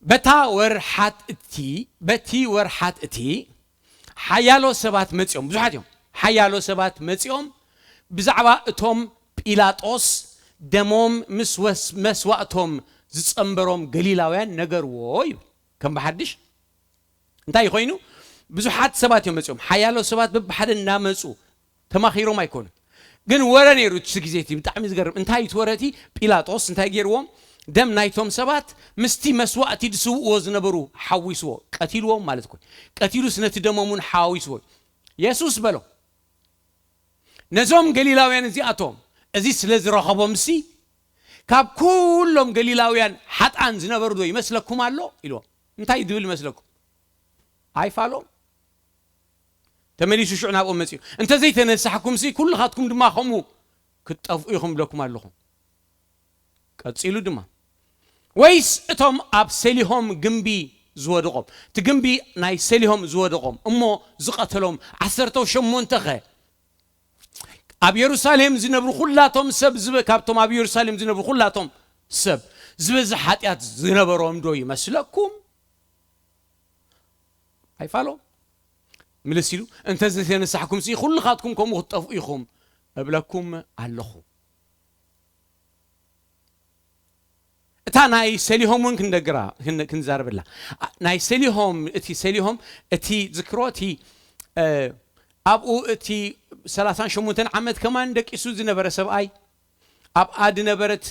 በታ ወርሓት እቲ በቲ ወርሓት እቲ ሓያሎ ሰባት መጺኦም፣ ብዙሓት እዮም። ሓያሎ ሰባት መጺኦም ብዛዕባ እቶም ጲላጦስ ደሞም ምስ ወስ-፣ መስዋእቶም ዝጸንበሮም ገሊላውያን ነገርዎ እዩ። ከም ብሓድሽ እንታይ ኮይኑ? ብዙሓት ሰባት እዮም መጺኦም። ሓያሎ ሰባት በብሓደ እናመጹ ተማኺሮም ኣይኮኑን። ግን ወረ ነይሩ እቲ ግዜ እቲ። ብጣዕሚ ዝገርም። እንታይ እቲ ወረ እቲ? ጲላጦስ እንታይ ገይርዎም? ደም ናይቶም ሰባት ምስቲ መስዋእቲ ዝስውእዎ ዝነበሩ ሓዊስዎ፣ ቀቲልዎም ማለት እኮ። ቀቲሉስ ነቲ ደሞም እውን ሓዊስዎ። የሱስ በሎም፣ ነዞም ገሊላውያን እዚኣቶም እዚ ስለ ዝረኸቦምሲ፣ ካብ ኩሎም ገሊላውያን ሓጥኣን ዝነበሩ ዶ ይመስለኩም ኣሎ? ኢልዎም። እንታይ ዝብል ይመስለኩም? ኣይፋሎም። ተመሊሱ ሽዑ ናብኦም መጺኡ፣ "እንተ ዘይተነሳሕኩምሲ፣ ኩልኻትኩም ድማ ከምኡ ክትጠፍኡ ኢኹም" እብለኩም ኣለኹ። ቀጺሉ ድማ፣ "ወይስ እቶም ኣብ ሰሊሆም ግምቢ ዝወደቖም፣ እቲ ግምቢ ናይ ሰሊሆም ዝወደቖም እሞ ዝቐተሎም ዓሰርተ ሸሞንተ ኸ? ኣብ የሩሳሌም ዝነብሩ ኩላቶም ሰብ ዝበ-፣ ካብቶም ኣብ የሩሳሌም ዝነብሩ ኩላቶም ሰብ ዝበዝሕ ሓጢኣት ዝነበሮም ዶ ይመስለኩም?" ኣይፋሎም። ምልስ ኢሉ፣ "እንተ ዘይተነሳሕኩምሲ፣ ኩልኻትኩም ከምኡ ክትጠፍኡ ኢኹም እብለኩም ኣለኹ።" እታ ናይ ሰሊሆም እውን ክንደግራ፣ ክን-፣ ክንዛረበላ። ኣ-፣ ናይ ሰሊሆም፣ እቲ ሰሊሆም፣ እቲ ዝክሮ፣ እቲ፣ እ፣ ኣብኡ እቲ ሰላሳን ሸሞንተን ዓመት ከማን ደቂሱ ዝነበረ ሰብኣይ፣ ኣብኣ ዝነበረት፣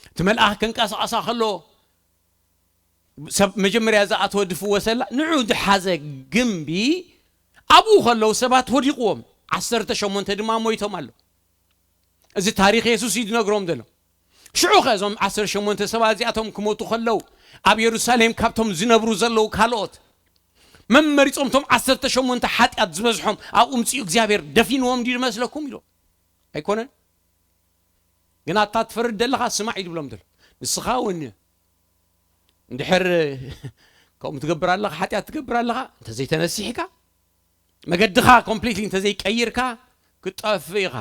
እቲ መልኣኽ ከንቀሳቐሳ ከሎ፣ ሰብ መጀመርያ ዝኣተወ ዝፍወሰላ፣ ንዑ ዝሓዘ ግምቢ ኣብኡ ከለዉ ሰባት ወዲቕዎም፣ ዓሰርተ ሸሞንተ ድማ ሞይቶም ኣሎ። እዚ ታሪኽ የሱስ እዩ ዝነግሮም ዘሎ። ሽዑ ኸ እዞም ዓሰርተ ሸሞንተ ሰባት እዚኣቶም ክሞቱ ከለዉ፣ ኣብ የሩሳሌም ካብቶም ዝነብሩ ዘለዉ ካልኦት መመሪጾም፣ እቶም ዓሰርተ ሸሞንተ ሓጢኣት ዝበዝሖም ኣብኡ ምጽኡ እግዚኣብሔር ደፊንዎም ድዩ ዝመስለኩም? ኢሉ። ኣይኮነን። ግን ኣታ ትፈርድ ዘለኻ ስማዕ እዩ ዝብሎም ዘሎ። ንስኻ እውን እንድሕር ከምኡ ትገብር ኣለኻ፣ ሓጢኣት ትገብር ኣለኻ፣ እንተዘይተነሲሕካ፣ መገድኻ ኮምፕሊትሊ እንተዘይቀይርካ፣ ክትጠፍእ ኢኻ።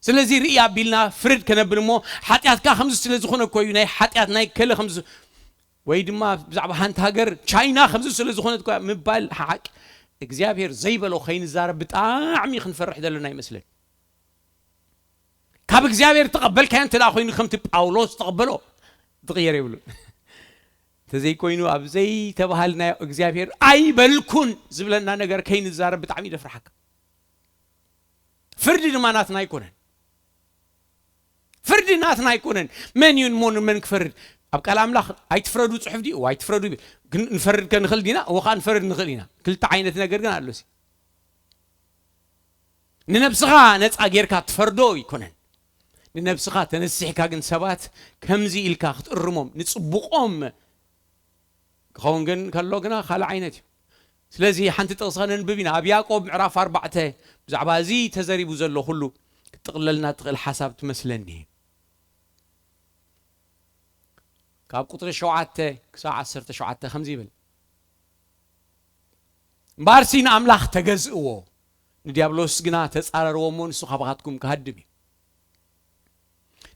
ስለዚ ርኢ ኣቢልና ፍርድ ከነብል እሞ፣ ሓጢኣትካ ከምዚ ስለ ዝኾነ እኮ እዩ፣ ናይ ሓጢኣት ናይ ከለ ከምዚ፣ ወይ ድማ ብዛዕባ ሓንቲ ሃገር ቻይና ከምዚ ስለ ዝኾነት እኮ ምባል ሓቂ እግዚኣብሔር ዘይበሎ ከይንዛረብ ብጣዕሚ ክንፈርሕ ዘለና ይመስለኒ። ካብ እግዚኣብሔር ተቐበልካዮ እንተ ደኣ ኮይኑ፣ ከምቲ ጳውሎስ ተቐበሎ፣ ዝቕየር የብሉን። እንተዘይኮይኑ፣ ኣብ ዘይተባሃልናዮ እግዚኣብሔር ኣይበልኩን ዝብለና ነገር ከይንዛረብ ብጣዕሚ ይደፍርሓካ። ፍርዲ ድማ ናትና ኣይኮነን። ፍርዲ ናትና ኣይኮነን። መን እዩ ንመን፣ መን ክፈርድ? ኣብ ቃል ኣምላኽ "ኣይትፍረዱ" ጽሑፍ ድዩ? እወ፣ "ኣይትፍረዱ" ይብል። ግን ንፈርድ ከ ንኽእል ዲና? እወ፣ ኸኣ ንፈርድ ንኽእል ኢና። ክልተ ዓይነት ነገር ግን ኣሎ ሲ። ንነብስኻ ነጻ ጌርካ ትፈርዶ ኣይኮነን። ንነብስኻ ተነሲሕካ ግን ሰባት ከምዚ ኢልካ ክትእርሞም፣ ንጽቡቖም ክኸውን ግን ከሎ ግና ካልእ ዓይነት እዩ። ስለዚ ሓንቲ ጥቕሲ ከነንብብ ኢና። ኣብ ያዕቆብ ምዕራፍ ኣርባዕተ ብዛዕባ እዚ ተዘሪቡ ዘሎ ኩሉ ክትጥቕለልና ትኽእል ሓሳብ ትመስለኒ። ካብ ቁጽሪ ሸውዓተ ክሳብ ዓሰርተ ሸውዓተ ከምዚ ይብል፣ "እምበኣርሲ ንኣምላኽ ተገዝእዎ፣ ንዲያብሎስ ግና ተጻረርዎ እሞ ንሱ ካባኻትኩም ክሃድም እዩ።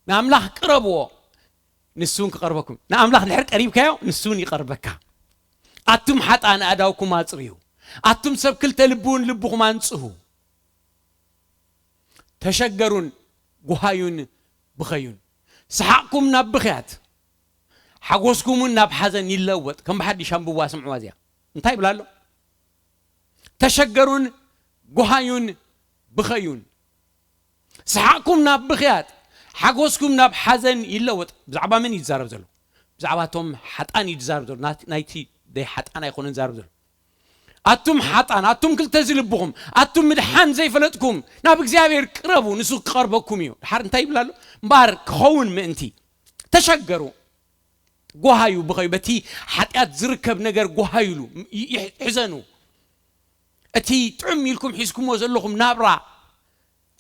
ንኣምላኽ ቅረብዎ፣ ንሱ እውን ክቐርበኩም እዩ። ንኣምላኽ ድሕር ቀሪብካዮ፣ ንሱ እውን ይቐርበካ። ኣቱም ሓጥኣን ኣእዳውኩም ኣጽርዩ፣ ኣቱም ሰብ ክልተ ልቢ እውን ልብኹም ኣንጽሁ። ተሸገሩን ጉሃዩን ብኸዩን። ሰሓቕኩም ናብ ብኽያት፣ ሓጎስኩም እውን ናብ ሓዘን ይለወጥ።" ከም ብሓድሽ ኣንብብዋ፣ ስምዕዋ እዚኣ። እንታይ ይብላ ኣሎ? "ተሸገሩን ጉሃዩን ብኸዩን። ሰሓቕኩም ናብ ብኽያት፣ ሓጎስኩም ናብ ሓዘን ይለወጥ።" ብዛዕባ መን እዩ ዝዛረብ ዘሎ? ብዛዕባ እቶም ሓጣን እዩ ዝዛረብ ዘሎ። ናት-፣ ናይቲ ደይ ሓጣን ኣይኮነን ዝዛረብ ዘሎ። "ኣቱም ሓጣን፣ ኣቱም ክልተ ዝልብኹም፣ ኣቱም ምድሓን ዘይፈለጥኩም፣ ናብ እግዚኣብሔር ቅረቡ፣ ንሱ ክቐርበኩም እዩ።" ድሓር እንታይ ይብል ኣሎ? "እምበኣር ክኸውን ምእንቲ ተሸገሩ፣ ጓሃዩ ብኸዩ፣ በቲ ሓጢኣት ዝርከብ ነገር ጓሃዩሉ፣ ይ-፣ ይሕ-፣ ሕዘኑ። እቲ ጥዑም ኢልኩም ሒዝኩምዎ ዘለኹም ናብራ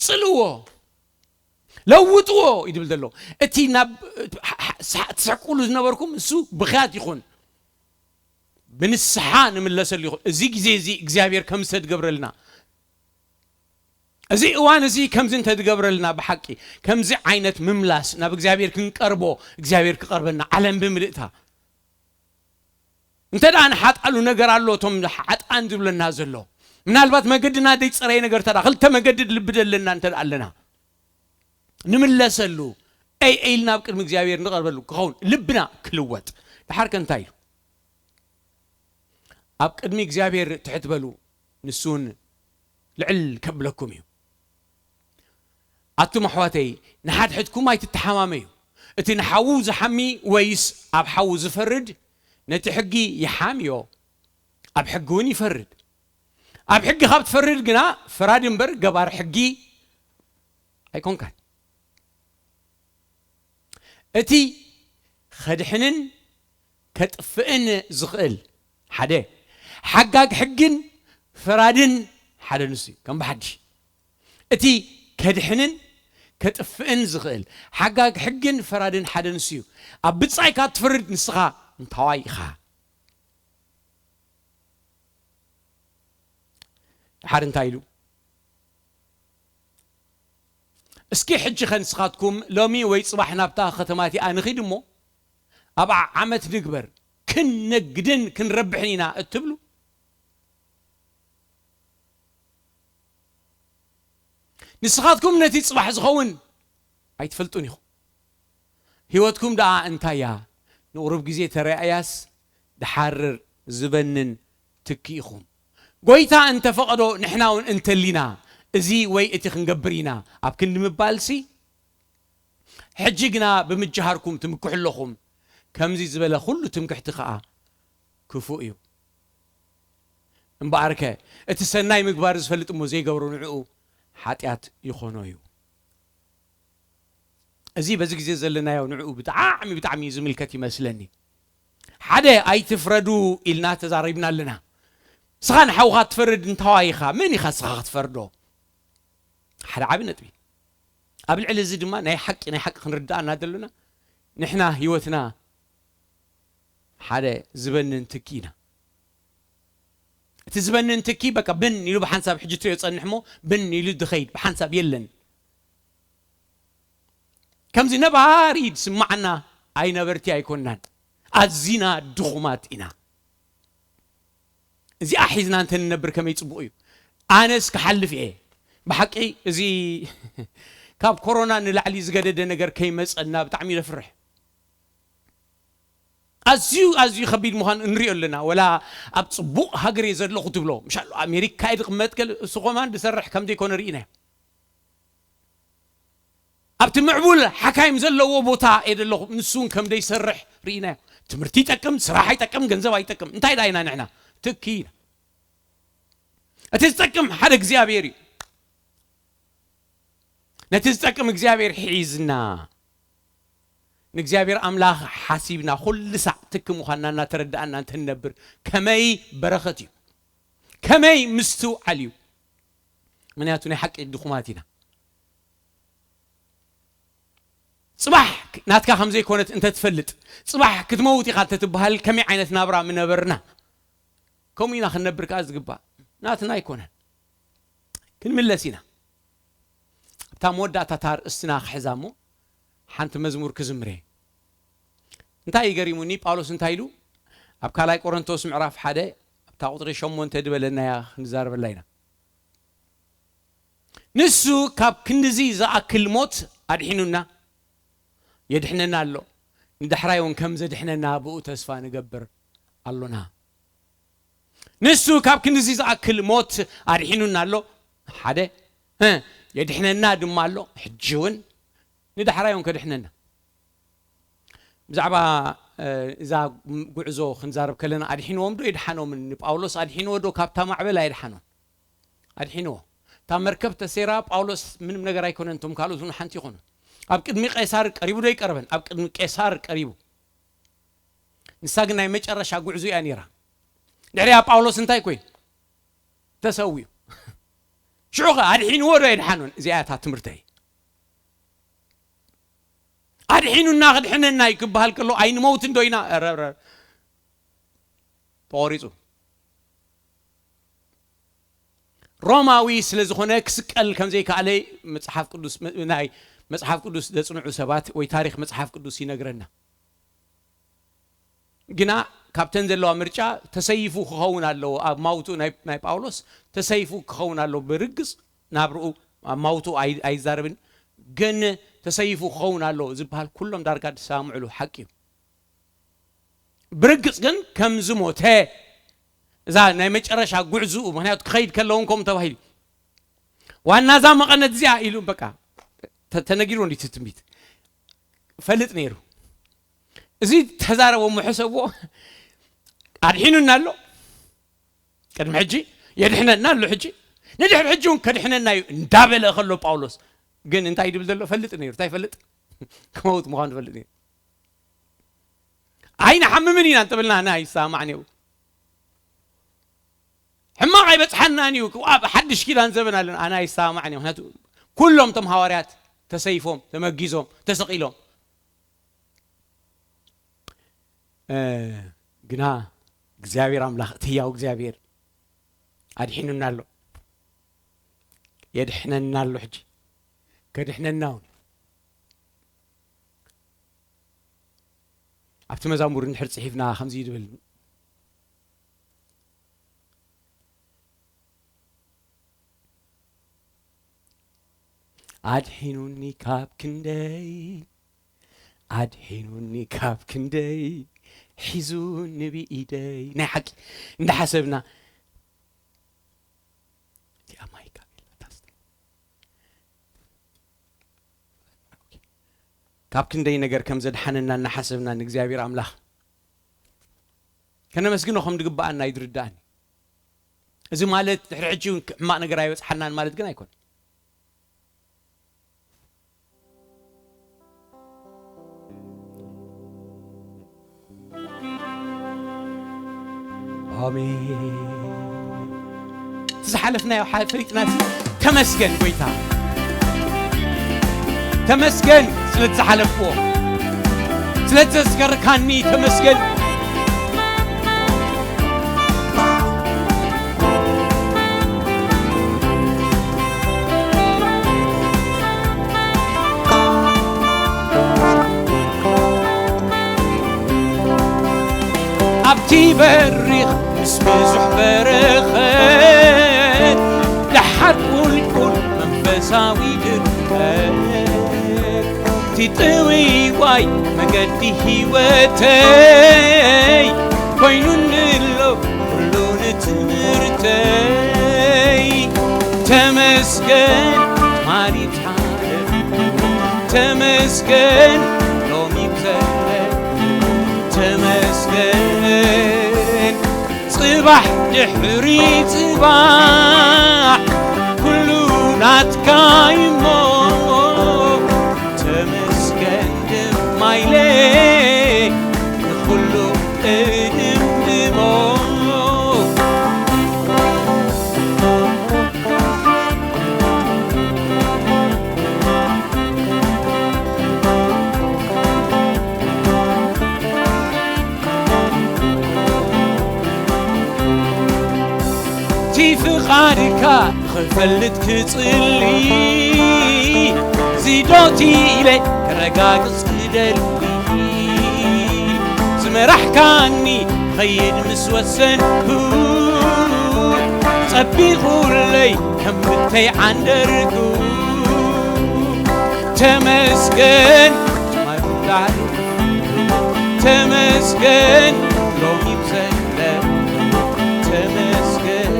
ጽልዎ፣ ለውጥዎ" እዩ ዝብል ዘሎ። እቲ ናብ፣ ሕ-፣ ሕ-፣ ትስሕቁሉ ዝነበርኩም እሱ ብኽያት ይኹን፣ ብንስሓ ንምለሰሉ ይኹን። እዚ ግዜ እዚ እግዚኣብሔር ከምዚ ተትገብረልና፣ እዚ እዋን እዚ ከምዚ እንተትገብረልና፣ ብሓቂ ከምዚ ዓይነት ምምላስ ናብ እግዚኣብሔር ክንቀርቦ፣ እግዚኣብሔር ክቐርበና፣ ዓለም ብምልእታ። እንተ ደኣ ንሓጣሉ ነገር ኣሎ፣ እቶም ሓጣን ዝብለና ዘሎ፣ ምናልባት መገድና ዘይጸረየ ነገር፣ እንተ ደኣ ክልተ መገዲ ልቢ ዘለና እንተ ደኣ ኣለና፣ ንምለሰሉ፣ ኣይ ኢልና ኣብ ቅድሚ እግዚኣብሔር ንቐርበሉ ክኸውን፣ ልብና ክልወጥ። ደሓር ከ እንታይ ኢሉ? ኣብ ቅድሚ እግዚኣብሔር ትሕት በሉ፣ ንሱ እውን ልዕል ከብለኩም እዩ። ኣቱም ኣሕዋተይ፣ ንሓድሕድኩም ኣይትተሓማመዩ። እቲ ንሓዉ ዝሓሚ ወይስ ኣብ ሓዉ ዝፈርድ፣ ነቲ ሕጊ ይሓምዮ፣ ኣብ ሕጊ እውን ይፈርድ። ኣብ ሕጊ ካብ ትፈርድ ግና፣ ፈራዲ እምበር ገባር ሕጊ ኣይኮንካን። እቲ ኸድሕንን ከጥፍእን ዝኽእል ሓደ፣ ሓጋግ ሕግን ፈራድን ሓደ ንሱ እዩ። ከም ብሓድሽ፣ እቲ ከድሕንን ከጥፍእን ዝኽእል ሓጋግ ሕግን ፈራድን ሓደ ንሱ እዩ። ኣብ ብጻይካ ትፈርድ ንስኻ እንታዋይ ኢኻ? ድሓር እንታይ ኢሉ? እስኪ ሕጂ ኸ ንስኻትኩም ሎሚ ወይ ጽባሕ ናብታ ኸተማ እቲኣ ንኺድ እሞ፣ ኣብኣ ዓመት ንግበር፣ ክንነግድን ክንረብሕን ኢና እትብሉ፣ ንስኻትኩም ነቲ ጽባሕ ዝኸውን ኣይትፈልጡን ኢኹም። ህይወትኩም ደኣ እንታይ እያ? ንቑሩብ ግዜ ተረኣያስ፣ ድሓር ዝበንን ትኪ ኢኹም። ጐይታ እንተ ፈቐዶ፣ ንሕና እውን እንተሊና፣ እዚ ወይ እቲ ክንገብር ኢና ኣብ ክንዲ ምባልሲ፣ ሕጂ ግና ብምጅሃርኩም ትምክሑ ኣለኹም። ከምዚ ዝበለ ኹሉ ትምክሕቲ ኸኣ ክፉእ እዩ። እምበኣርከ፣ እቲ ሰናይ ምግባር ዝፈልጥ እሞ ዘይገብሮ፣ ንዕኡ ሓጢኣት ይኾኖ እዩ። እዚ በዚ ግዜ ዘለናዮ ንዕኡ ብጣዕሚ፣ ብጣዕሚ እዩ ዝምልከት ይመስለኒ። ሓደ ኣይትፍረዱ ኢልና ተዛሪብና ኣለና። ንስኻ ንሓውኻ ትፈርድ እንታዋይ ኢኻ፣ መን ኢኻ ንስኻ ክትፈርዶ? ሓደ ዓቢ ነጥቢ። ኣብ ልዕሊ እዚ ድማ ናይ ሓቂ፣ ናይ ሓቂ ክንርድኣና ዘሎና፣ ንሕና ህይወትና ሓደ ዝበንን ትኪ ኢና። እቲ ዝበንን ትኪ በቃ ብን ኢሉ ብሓንሳብ ሕጂ ትሪኦ ጸንሕ እሞ ብን ኢሉ ድኸይድ ብሓንሳብ የለን። ከምዚ ነባሪ ዝስማዓና ኣይነበርቲ ኣይኮናን። ኣዚና ድኹማት ኢና። እዚኣ ሒዝና እንተ ንነብር ከመይ ጽቡቕ እዩ። ኣነስ ክሓልፍ እየ። ብሓቂ እዚ ካብ ኮሮና ንላዕሊ ዝገደደ ነገር ከይመጸና ብጣዕሚ እዩ ዘፍርሕ። ኣዝዩ፣ ኣዝዩ ከቢድ ምዃኑ እንሪኦ ኣለና። ወላ ኣብ ጽቡቕ ሃገር እየ ዘለኹ ትብሎ። ምሻሎ ኣሜሪካ እየ ዝቕመጥ ገለ፣ እሱ ኮማን ዝሰርሕ ከም ዘይኮነ ርኢናዮ። ኣብቲ ምዕቡል ሓካይም ዘለዎ ቦታ እየ ዘለኹ፣ ንሱ እውን ከም ዘይሰርሕ ርኢናዮ። ትምህርቲ ይጠቅም፣ ስራሕ ኣይጠቅም፣ ገንዘብ ኣይጠቅም። እንታይ ደኣ ኢና ንሕና? ትኪ ኢና። እቲ ዝጠቅም ሓደ እግዚኣብሔር እዩ። ነቲ ዝጠቅም እግዚኣብሔር ሒዝና፣ ንእግዚኣብሔር ኣምላኽ ሓሲብና፣ ኩሉ ሳዕ ትኪ ምዃንና እናተረዳእና እንተንነብር፣ ከመይ በረኸት እዩ! ከመይ ምስትውዓል እዩ! ምኽንያቱ ናይ ሓቂ ድኹማት ኢና። ጽባሕ ናትካ ከም ዘይኮነት እንተ ትፈልጥ፣ ጽባሕ ክትመውት ኢኻ እንተ ትበሃል፣ ከመይ ዓይነት ናብራ ምነበርና? ከምኡ ኢና ክንነብር ከኣ ዝግባእ። ናትና ኣይኮነን። ክንምለስ ኢና። ኣብታ መወዳእታ እታ ኣርእስትና ክሕዛ እሞ፣ ሓንቲ መዝሙር ክዝምር እየ። እንታይ እዩ ገሪሙኒ? ጳውሎስ እንታይ ኢሉ? ኣብ ካልኣይ ቆሮንቶስ ምዕራፍ ሓደ፣ ኣብታ ቁጽሪ ሸሞንተ ዝበለናያ ክንዛረበላ ኢና። ንሱ ካብ ክንድዚ ዝኣክል ሞት ኣድሒኑና፣ የድሕነና ኣሎ። ንዳሕራይ እውን ከም ዘድሕነና ብኡ ተስፋ ንገብር ኣሎና። ንሱ ካብ ክንድዚ ዝኣክል ሞት ኣድሒኑና ኣሎ፣ ሓደ፣ እ፣ የድሕነና ድማ ኣሎ፣ ሕጂ እውን ንዳሕራይ እውን ከድሕነና። ብዛዕባ፣ እ፣ እዛ ጉዕዞ ክንዛረብ ከለና፣ ኣድሒንዎም ዶ የድሓኖምን? ንጳውሎስ ኣድሒንዎ ዶ ካብታ ማዕበል ኣየድሓኖን? ኣድሒንዎ። እታ መርከብ ተሰይራ፣ ጳውሎስ ምንም ነገር ኣይኮነን፣ እቶም ካልኦት እውን ሓንቲ ይኾኑ። ኣብ ቅድሚ ቄሳር ቀሪቡ ዶ ኣይቀረበን? ኣብ ቅድሚ ቄሳር ቀሪቡ። ንሳ ግን ናይ መጨረሻ ጉዕዞ እያ ነይራ። ድሕሪኣ ጳውሎስ እንታይ ኮይኑ? ተሰዊኡ። ሽዑ ኸ ኣድሒንዎ ዶ የድሓኖን? እዚኣ እታ ትምህርተይ። ኣድሒኑና ክድሕነና እዩ ክበሃል ከሎ ኣይንመውትን ዶ ኢና? ኧረ፣ ኧረ። ተቖሪጹ። ሮማዊ ስለ ዝኾነ ክስቀል ከም ዘይከኣለ መጽሓፍ ቅዱስ፣ ናይ መጽሓፍ ቅዱስ ዘጽንዑ ሰባት ወይ ታሪኽ መጽሓፍ ቅዱስ ይነግረና። ግና ካብተን ዘለዋ ምርጫ ተሰይፉ ክኸውን ኣለዎ። ኣብ ማውቱ ናይ፣ ናይ ጳውሎስ ተሰይፉ ክኸውን ኣለዎ። ብርግጽ ናብርኡ ኣብ ማውቱ ኣይ-፣ ኣይዛረብን፣ ግን ተሰይፉ ክኸውን ኣለዎ ዝበሃል ኩሎም ዳርጋ ዝሰማምዕሉ ሓቂ እዩ። ብርግጽ ግን ከም ዝሞተ፣ እዛ ናይ መጨረሻ ጉዕዝኡ፣ ምኽንያቱ ክኸይድ ከለዎ ከምኡ ተባሂሉ፣ ዋና እዛ መቐነት እዚኣ ኢሉ በቃ ተ-፣ ተነጊሩ እንዲ ትንቢት ፈልጥ ነይሩ። እዚ ተዛረቦ ምሕሰብዎ ኣድሒኑና ኣሎ። ቅድሚ ሕጂ የድሕነና ኣሎ። ሕጂ ንድሕሪ ሕጂ እውን ከድሕነና እዩ እንዳበለ ከሎ ጳውሎስ ግን እንታይ ይብል ዘሎ ፈልጥ ነይሩ። እንታይ ይፈልጥ? ክመውት ምዃኑ ይፈልጥ ነይሩ። ኣይንሓምምን ኢና እንተበልና ኣነ ኣይሰማማዕን እዩ። ሕማቕ ኣይበጽሓናን እዩ። ኣብ ሓድሽ ኪዳን ዘበን ኣለና። ኣነ ኣይሰማማዕን እዩ። ምኽንያቱ ኩሎም እቶም ሃዋርያት ተሰይፎም፣ ተመጊዞም፣ ተሰቒሎም። እ፣ ግና እግዚኣብሔር ኣምላኽ፣ እቲ ህያው እግዚኣብሔር ኣድሒኑና ኣሎ። የድሕነና ኣሎ። ሕጂ ከድሕነና እውን። ኣብቲ መዛሙር እንድሕር ጽሒፍና ከምዚ እዩ ዝብል፣ ኣድሒኑኒ ካብ ክንደይ፣ ኣድሒኑኒ ካብ ክንደይ፣ ሒዙኒ ብኢደይ። ናይ ሓቂ እንዳሓሰብና፣ እዚኣ ማይክ ኣቢላ ታስተ-፣ ካብ ክንደይ ነገር ከም ዘድሓነና እናሓሰብና ንእግዚኣብሔር ኣምላኽ ከነመስግኖ ከም ዝግብኣና እዩ ዝርድኣኒ። እዚ ማለት ድሕሪ ሕጂ እውን ሕማቕ ነገር ኣይበጽሓናን ማለት ግን ኣይኮነን። ኣሜን። እቲ ዝሓለፍናዮ ሓ-፣ ፈሊጥናሲ፣ ተመስገን ጎይታ፣ ተመስገን ስለቲ ዝሓለፍዎ፣ ስለቲ ዘዝከርካኒ ተመስገን። ኣብቲ በሪኽ ምስ ብዙሕ በረኸት፣ ደሓር ቁልቁል መንፈሳዊ ድርቀት፣ እቲ ጥውይዋይ መገዲ ህይወተይ ኮይኑ ንሎ ኩሉ ንትምህርተይ። ተመስገን ማሪት ሓለፍ፣ ተመስገን ሎሚ ብዘለ፣ ተመስገን ጽባሕ ድሕሪ ጽባሕ ኩሉ ናትካ እዩሞ። ተመስገን ድማ ኢለ ንኹሉ እድምድሞ። እቲ ፍቓድካ ንኽፈልጥ ክጽሊ፣ ዝዶት ኢለ ከረጋግጽ ክደሊ፣ ዝመራሕካኒ ኸይድ ምስ ወሰንኩ፣ ጸቢቑለይ ከም ብተይ ዓንደርኩ። ተመስገን ማይ ምውዳድ፣ ተመስገን ሎሚ ብዘለ፣ ተመስገን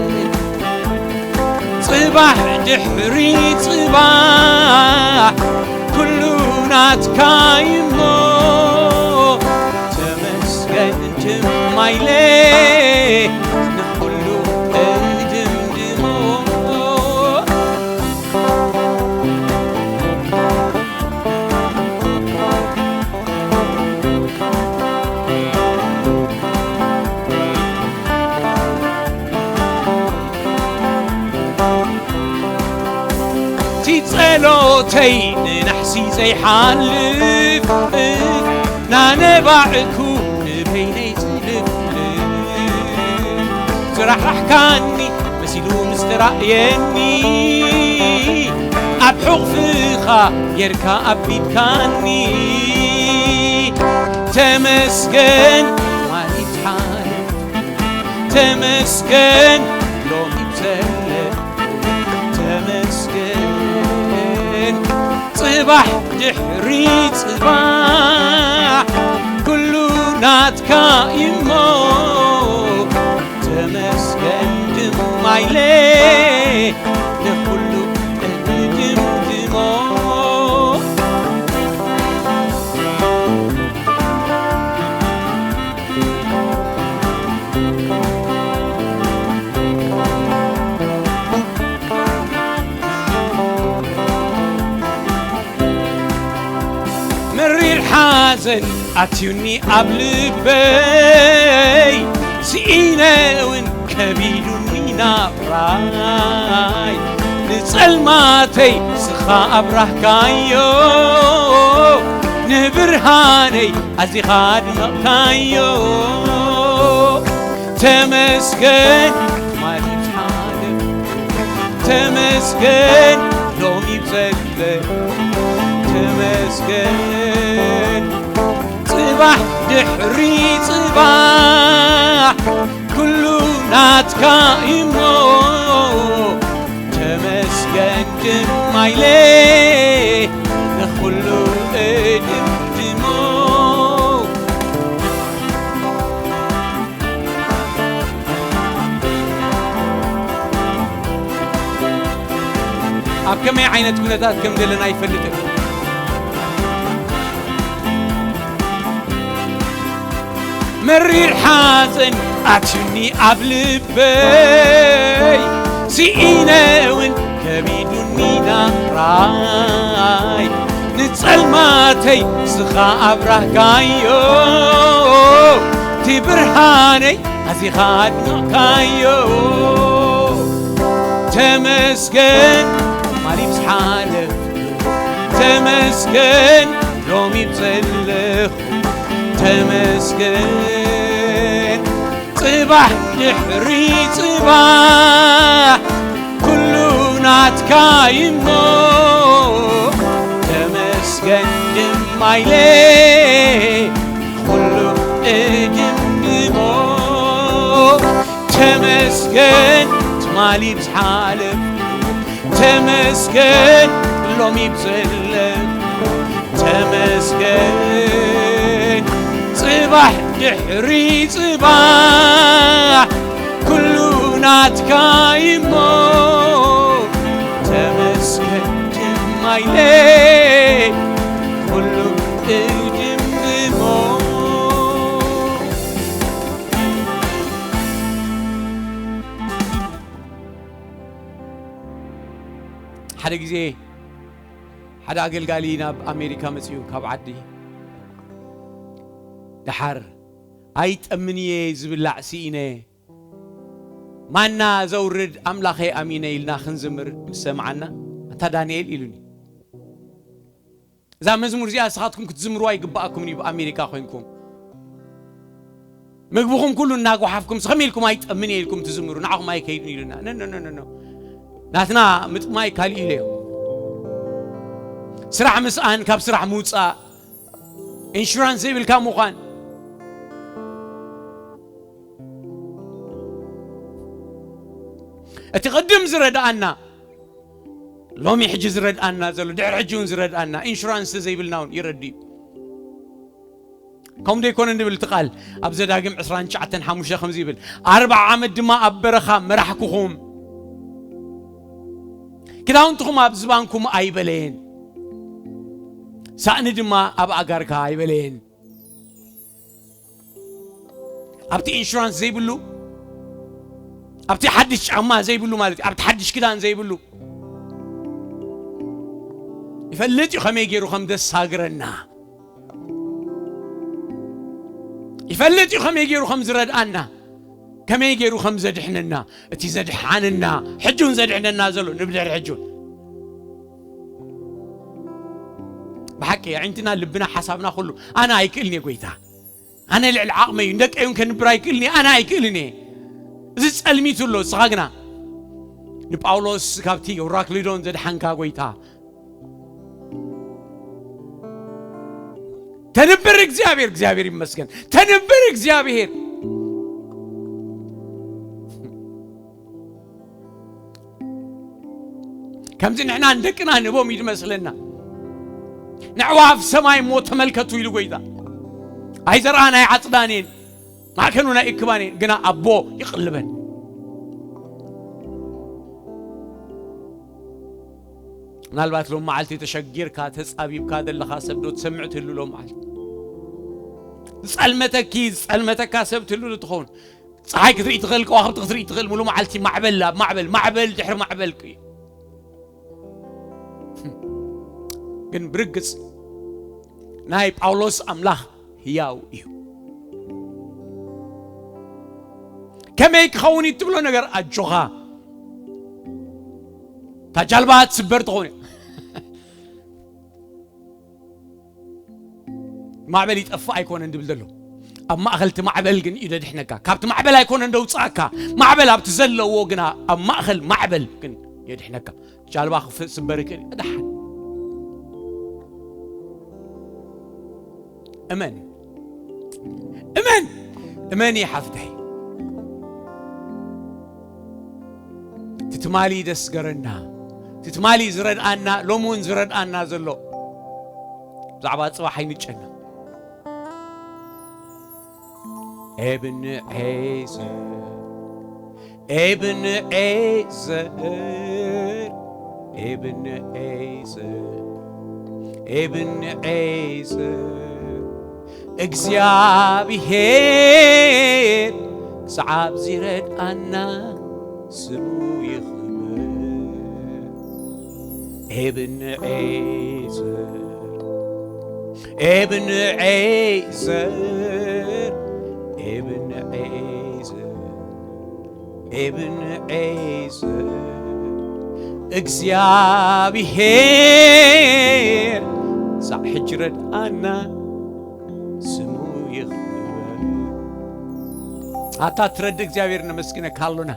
ጽባሕ ድሕሪ ጽባሕ ኩሉ ናትካ እዩሞ። ተመስገን ድማ ኢለ ንኹሉ እድምድሞ። እቲ ጸሎተይ ንናሕሲ ዘይሓልፍ፣ ናነባዕኩ ንበይነይ ዝልፍልፍ፣ ዝራሕራሕካኒ መሲሉ ምስ ተራእየኒ፣ ኣብ ሕቑፍኻ ጌርካ ኣቢድካኒ። ተመስገን ማሪት ሓ ተመስገን ሎሚ ብዘለ ተመስገን። ጽባሕ ድሕሪ ጽባሕ ኩሉ ናትካ እዩሞ። ተመስገን ድማ ኢለ ንኹሉ እድምድሞ። መሪር ሓዘን ኣትዩኒ ኣብ ልበይ፣ ስኢነ እውን ከቢዱኒ ናብራይ። ንጸልማተይ ስኻ ኣብራህካዮ፣ ንብርሃነይ ኣዚኻ ኣድመቕካዮ። ተመስገን ትማሊ ብዝሓለፍ፣ ተመስገን ሎሚ ብዘለ፣ ተመስገን ጽባሕ ድሕሪ ጽባሕ ኩሉ ናትካ እሞ። ተመስገን ድማ ኢለ ንኹሉ እድምድሞ። ኣብ ከመይ ዓይነት ኩነታት ከም ዘለና ኣይፈልጥን። መሪር ሓዘን ኣትዩኒ ኣብ ልበይ፣ ስኢነ እውን ከቢዱኒ ናብራይ። ንጸልማተይ ስኻ ኣብራህካዮ፣ እቲ ብርሃነይ ኣዚኻ ኣድመቕካዮ። ተመስገን ትማሊ ብዝሓለፍ፣ ተመስገን ሎሚ ብዘለኹ፣ ተመስገን ጽባሕ ድሕሪ ጽባሕ ኩሉ ናትካ እዩሞ። ተመስገን ድማ ኢለ ኩሉ እድምድሞ። ተመስገን ትማሊ ብዝሓለፍ፣ ተመስገን ሎሚ ብዘለፍ፣ ተመስገን ጽባሕ ድሕሪ ጽባሕ ኩሉ ናትካ እዩሞ። ተመስገን ድማ ኢለ ኩሉ እድምድሞ። ሓደ ግዜ ሓደ ኣገልጋሊ ናብ ኣሜሪካ መጺኡ ካብ ዓዲ፣ ደሓር ኣይጠምን እየ ዝብላዕ ስኢነ፣ ማና ዘውርድ ኣምላኸይ ኣሚነ ኢልና ክንዝምር ምስ ሰምዓና፣ ኣታ ዳንኤል ኢሉኒ፣ እዛ መዝሙር እዚኣ ንስኻትኩም ክትዝምሩ ኣይግባኣኩምን እዩ፣ ብኣሜሪካ ኮይንኩም ምግብኹም ኩሉ እናጓሓፍኩም፣ ከመይ ኢልኩም ኣይጠምን እየ ኢልኩም ትዝምሩ፣ ንዓኹም ኣይከይድን ኢሉና። ነ፣ ነ፣ ነ፣ ነ፣ ነ። ናትና ምጥማይ ካሊእ ኢለዮ። ስራሕ ምስኣን፣ ካብ ስራሕ ምውፃእ፣ ኢንሹራንስ ዘይብልካ ምዃን። እቲ ቅድም ዝረድኣና፣ ሎሚ ሕጂ ዝረድኣና ዘሎ፣ ድሕሪ ሕጂ እውን ዝረድኣና፣ ኢንሹራንስ ዘይብልና እውን ይረድእ እዩ። ከምኡ ደይኮነ እንብል እቲ ቃል ኣብ ዘዳግም ዕስራን ትሽዓተን ሓሙሽተ ከምዚ ይብል፣ ኣርብዓ ዓመት ድማ ኣብ በረኻ መራሕኩኹም፣ ክዳውንትኹም ኣብ ዝባንኩም ኣይበለየን፣ ሳእኒ ድማ ኣብ ኣጋርካ ኣይበለየን። ኣብቲ ኢንሹራንስ ዘይብሉ፣ ኣብቲ ሓድሽ ጫማ ዘይብሉ ማለት እዩ፣ ኣብቲ ሓድሽ ክዳን ዘይብሉ፣ ይፈልጥ እዩ ከመይ ገይሩ ከም ዘሳግረና፣ ይፈልጥ እዩ ከመይ ገይሩ ከም ዝረድኣና፣ ከመይ ገይሩ ከም ዘድሕነና። እቲ ዘድሓነና፣ ሕጂ እውን ዘድሕነና ዘሎ፣ ንብድሕሪ ሕጂ እውን። ብሓቂ ኣዒንትና፣ ልብና፣ ሓሳብና ኩሉ፣ ኣነ ኣይክእልን እየ ጎይታ፣ ኣነ ልዕሊ ዓቕመይ እዩ፣ ንደቀይ እውን ከንብር ኣይክእልን እየ፣ ኣነ ኣይክእልን እየ። እዚ ጸልሚቱ ኣሎ፣ ንስኻ ግና ንጳውሎስ ካብቲ ራክሊዶን ዘድሓንካ ጎይታ፣ ተንብር እግዚኣብሔር፣ እግዚኣብሔር ይመስገን፣ ተንብር እግዚኣብሔር። ከምዚ ንሕና ንደቅና ንህቦም እዩ ዝመስለና። ንዕዋፍ ሰማይ እሞ ተመልከቱ ኢሉ ጎይታ። ኣይዘርኣን ኣይዓጽዳን እየን፣ ማዕከኑ ናይ እክባን እየን፣ ግና ኣቦ ይቕልበን። ምናልባት ሎም መዓልቲ ተሸጊርካ ተጻቢብካ ዘለኻ ሰብ ዶ ትሰምዕ ትህሉ? ሎም መዓልቲ ዝጸልመተኪ ዝጸልመተካ ሰብ ትህሉ ዶ ትኸውን? ፀሓይ ክትርኢ ትኽእል፣ ከዋኽብቲ ክትርኢ ትኽእል፣ ሙሉ መዓልቲ ማዕበል ኣብ ማዕበል፣ ማዕበል ድሕሪ ማዕበል እዩ። ግን ብርግጽ ናይ ጳውሎስ ኣምላኽ ህያው እዩ። ከመይ ክኸውን እዩ ትብሎ ነገር ኣጆኻ፣ እታ ጃልባ ትስበር ትኸውን እያ። ማዕበል ይጠፍእ ኣይኮነን ድብል ዘሎ፣ ኣብ ማእኸል እቲ ማዕበል ግን እዩ ደድሕነካ። ካብቲ ማዕበል ኣይኮነን ደውፅኣካ፣ ማዕበል ኣብቲ ዘለዎ ግና ኣብ ማእኸል ማዕበል ግን የድሕነካ። ጃልባ ክስበር ይኽእል እዩ። ደሓን እመን፣ እመን፣ እመን ሓፍተይ። እቲ ትማሊ ደስገረና፣ እቲ ትማሊ ዝረድኣና፣ ሎሚ እውን ዝረድኣና ዘሎ፣ ብዛዕባ ጽባሕ ኣይንጨነቕ። ኤብን ዔዘር፣ ኤብን ዔዘር፣ ኤብን ዔዘር፣ ኤብን ዔዘር፣ እግዚኣብሔር ክሳብ ዝረድኣና ስሙ ይኽበር። ኤብን ዔዘር፣ ኤብን ዔዘር፣ ኤብን ዔዘር፣ ኤብን ዔዘር፣ እግዚኣብሔር ክሳዕ ሕጂ ረድኣና ስሙ ይኽበር። ኣታ ትረድእ እግዚኣብሔር ነመስግነካ ኣሎና።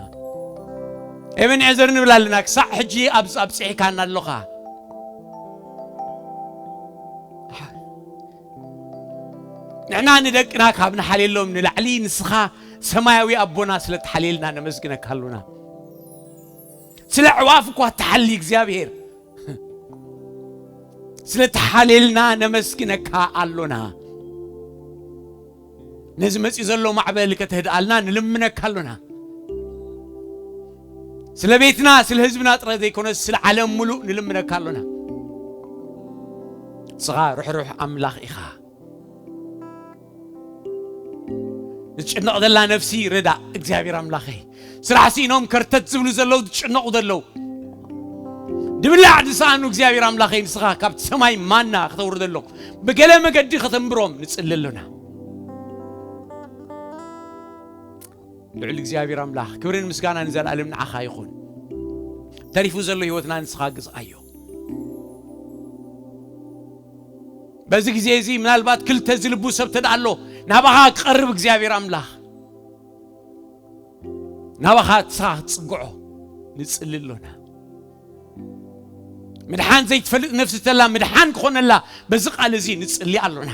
ኤብን ዔዘር ንብል ኣለና። ክሳዕ ሕጂ ኣብዚ ኣብጽሒካና ኣሎኻ። ንሕና ንደቅና ካብ ንሓልየሎም ንላዕሊ ንስኻ ሰማያዊ ኣቦና ስለ ትሓልየልና ነመስግነካ ኣሎና። ስለ ኣዕዋፍ እኳ ትሓሊ እግዚኣብሔር፣ ስለ ትሓልየልና ነመስግነካ ኣሎና። ነዚ መጺኡ ዘሎ ማዕበል ከተህድኣልና ንልምነካ ኣሎና። ስለ ቤትና፣ ስለ ህዝብና ጥራይ ዘይኮነስ ስለ ዓለም ምሉእ ንልምነካ ኣሎና። ንስኻ ርሕሩሕ ኣምላኽ ኢኻ። ዝጭነቕ ዘላ ነፍሲ ርዳእ እግዚኣብሔር ኣምላኸይ። ስራሕ ስኢኖም ከርተት ዝብሉ ዘለዉ፣ ዝጭነቑ ዘለዉ፣ ድብላዕ ዝሰኣኑ እግዚኣብሔር ኣምላኸይ፣ ንስኻ ካብቲ ሰማይ ማና ከተውርደሎም፣ ብገለ መገዲ ከተንብሮም ንጽሊ ኣሎና። ልዑል እግዚኣብሔር ኣምላኽ፣ ክብርን ምስጋናን ንዘለኣለም ንዓኻ ይኹን። ተሪፉ ዘሎ ህይወትና ንስኻ ግዝኣዮ። በዚ ግዜ እዚ ምናልባት ክልተ ዝልቡ ሰብ ተደኣ ኣሎ፣ ናባኻ ክቐርብ እግዚኣብሔር ኣምላኽ፣ ናባኻ ንስኻ ክትጽግዖ ንጽሊ ኣሎና። ምድሓን ዘይትፈልጥ ነፍሲ ተላ ምድሓን ክኾነላ በዚ ቃል እዚ ንጽሊ ኣሎና።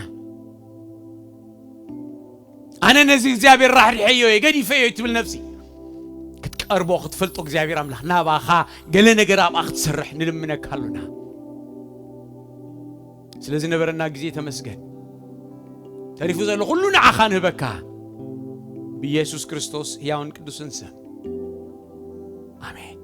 ኣነ ነዚ እግዚኣብሔር ራሕሪሐዮ እየ፣ ገዲፈዮ እየ ትብል ነፍሲ፣ ክትቀርቦ ክትፈልጦ እግዚኣብሔር ኣምላኽ ናባኻ ገለ ነገር ኣብኣ ክትሰርሕ ንልምነካ ኣሎና። ስለ ዝነበረና ግዜ ተመስገን። ተሪፉ ዘሎ ኩሉ ንዓኻ ንህበካ፣ ብኢየሱስ ክርስቶስ ህያውን ቅዱስን ስም፣ ኣሜን።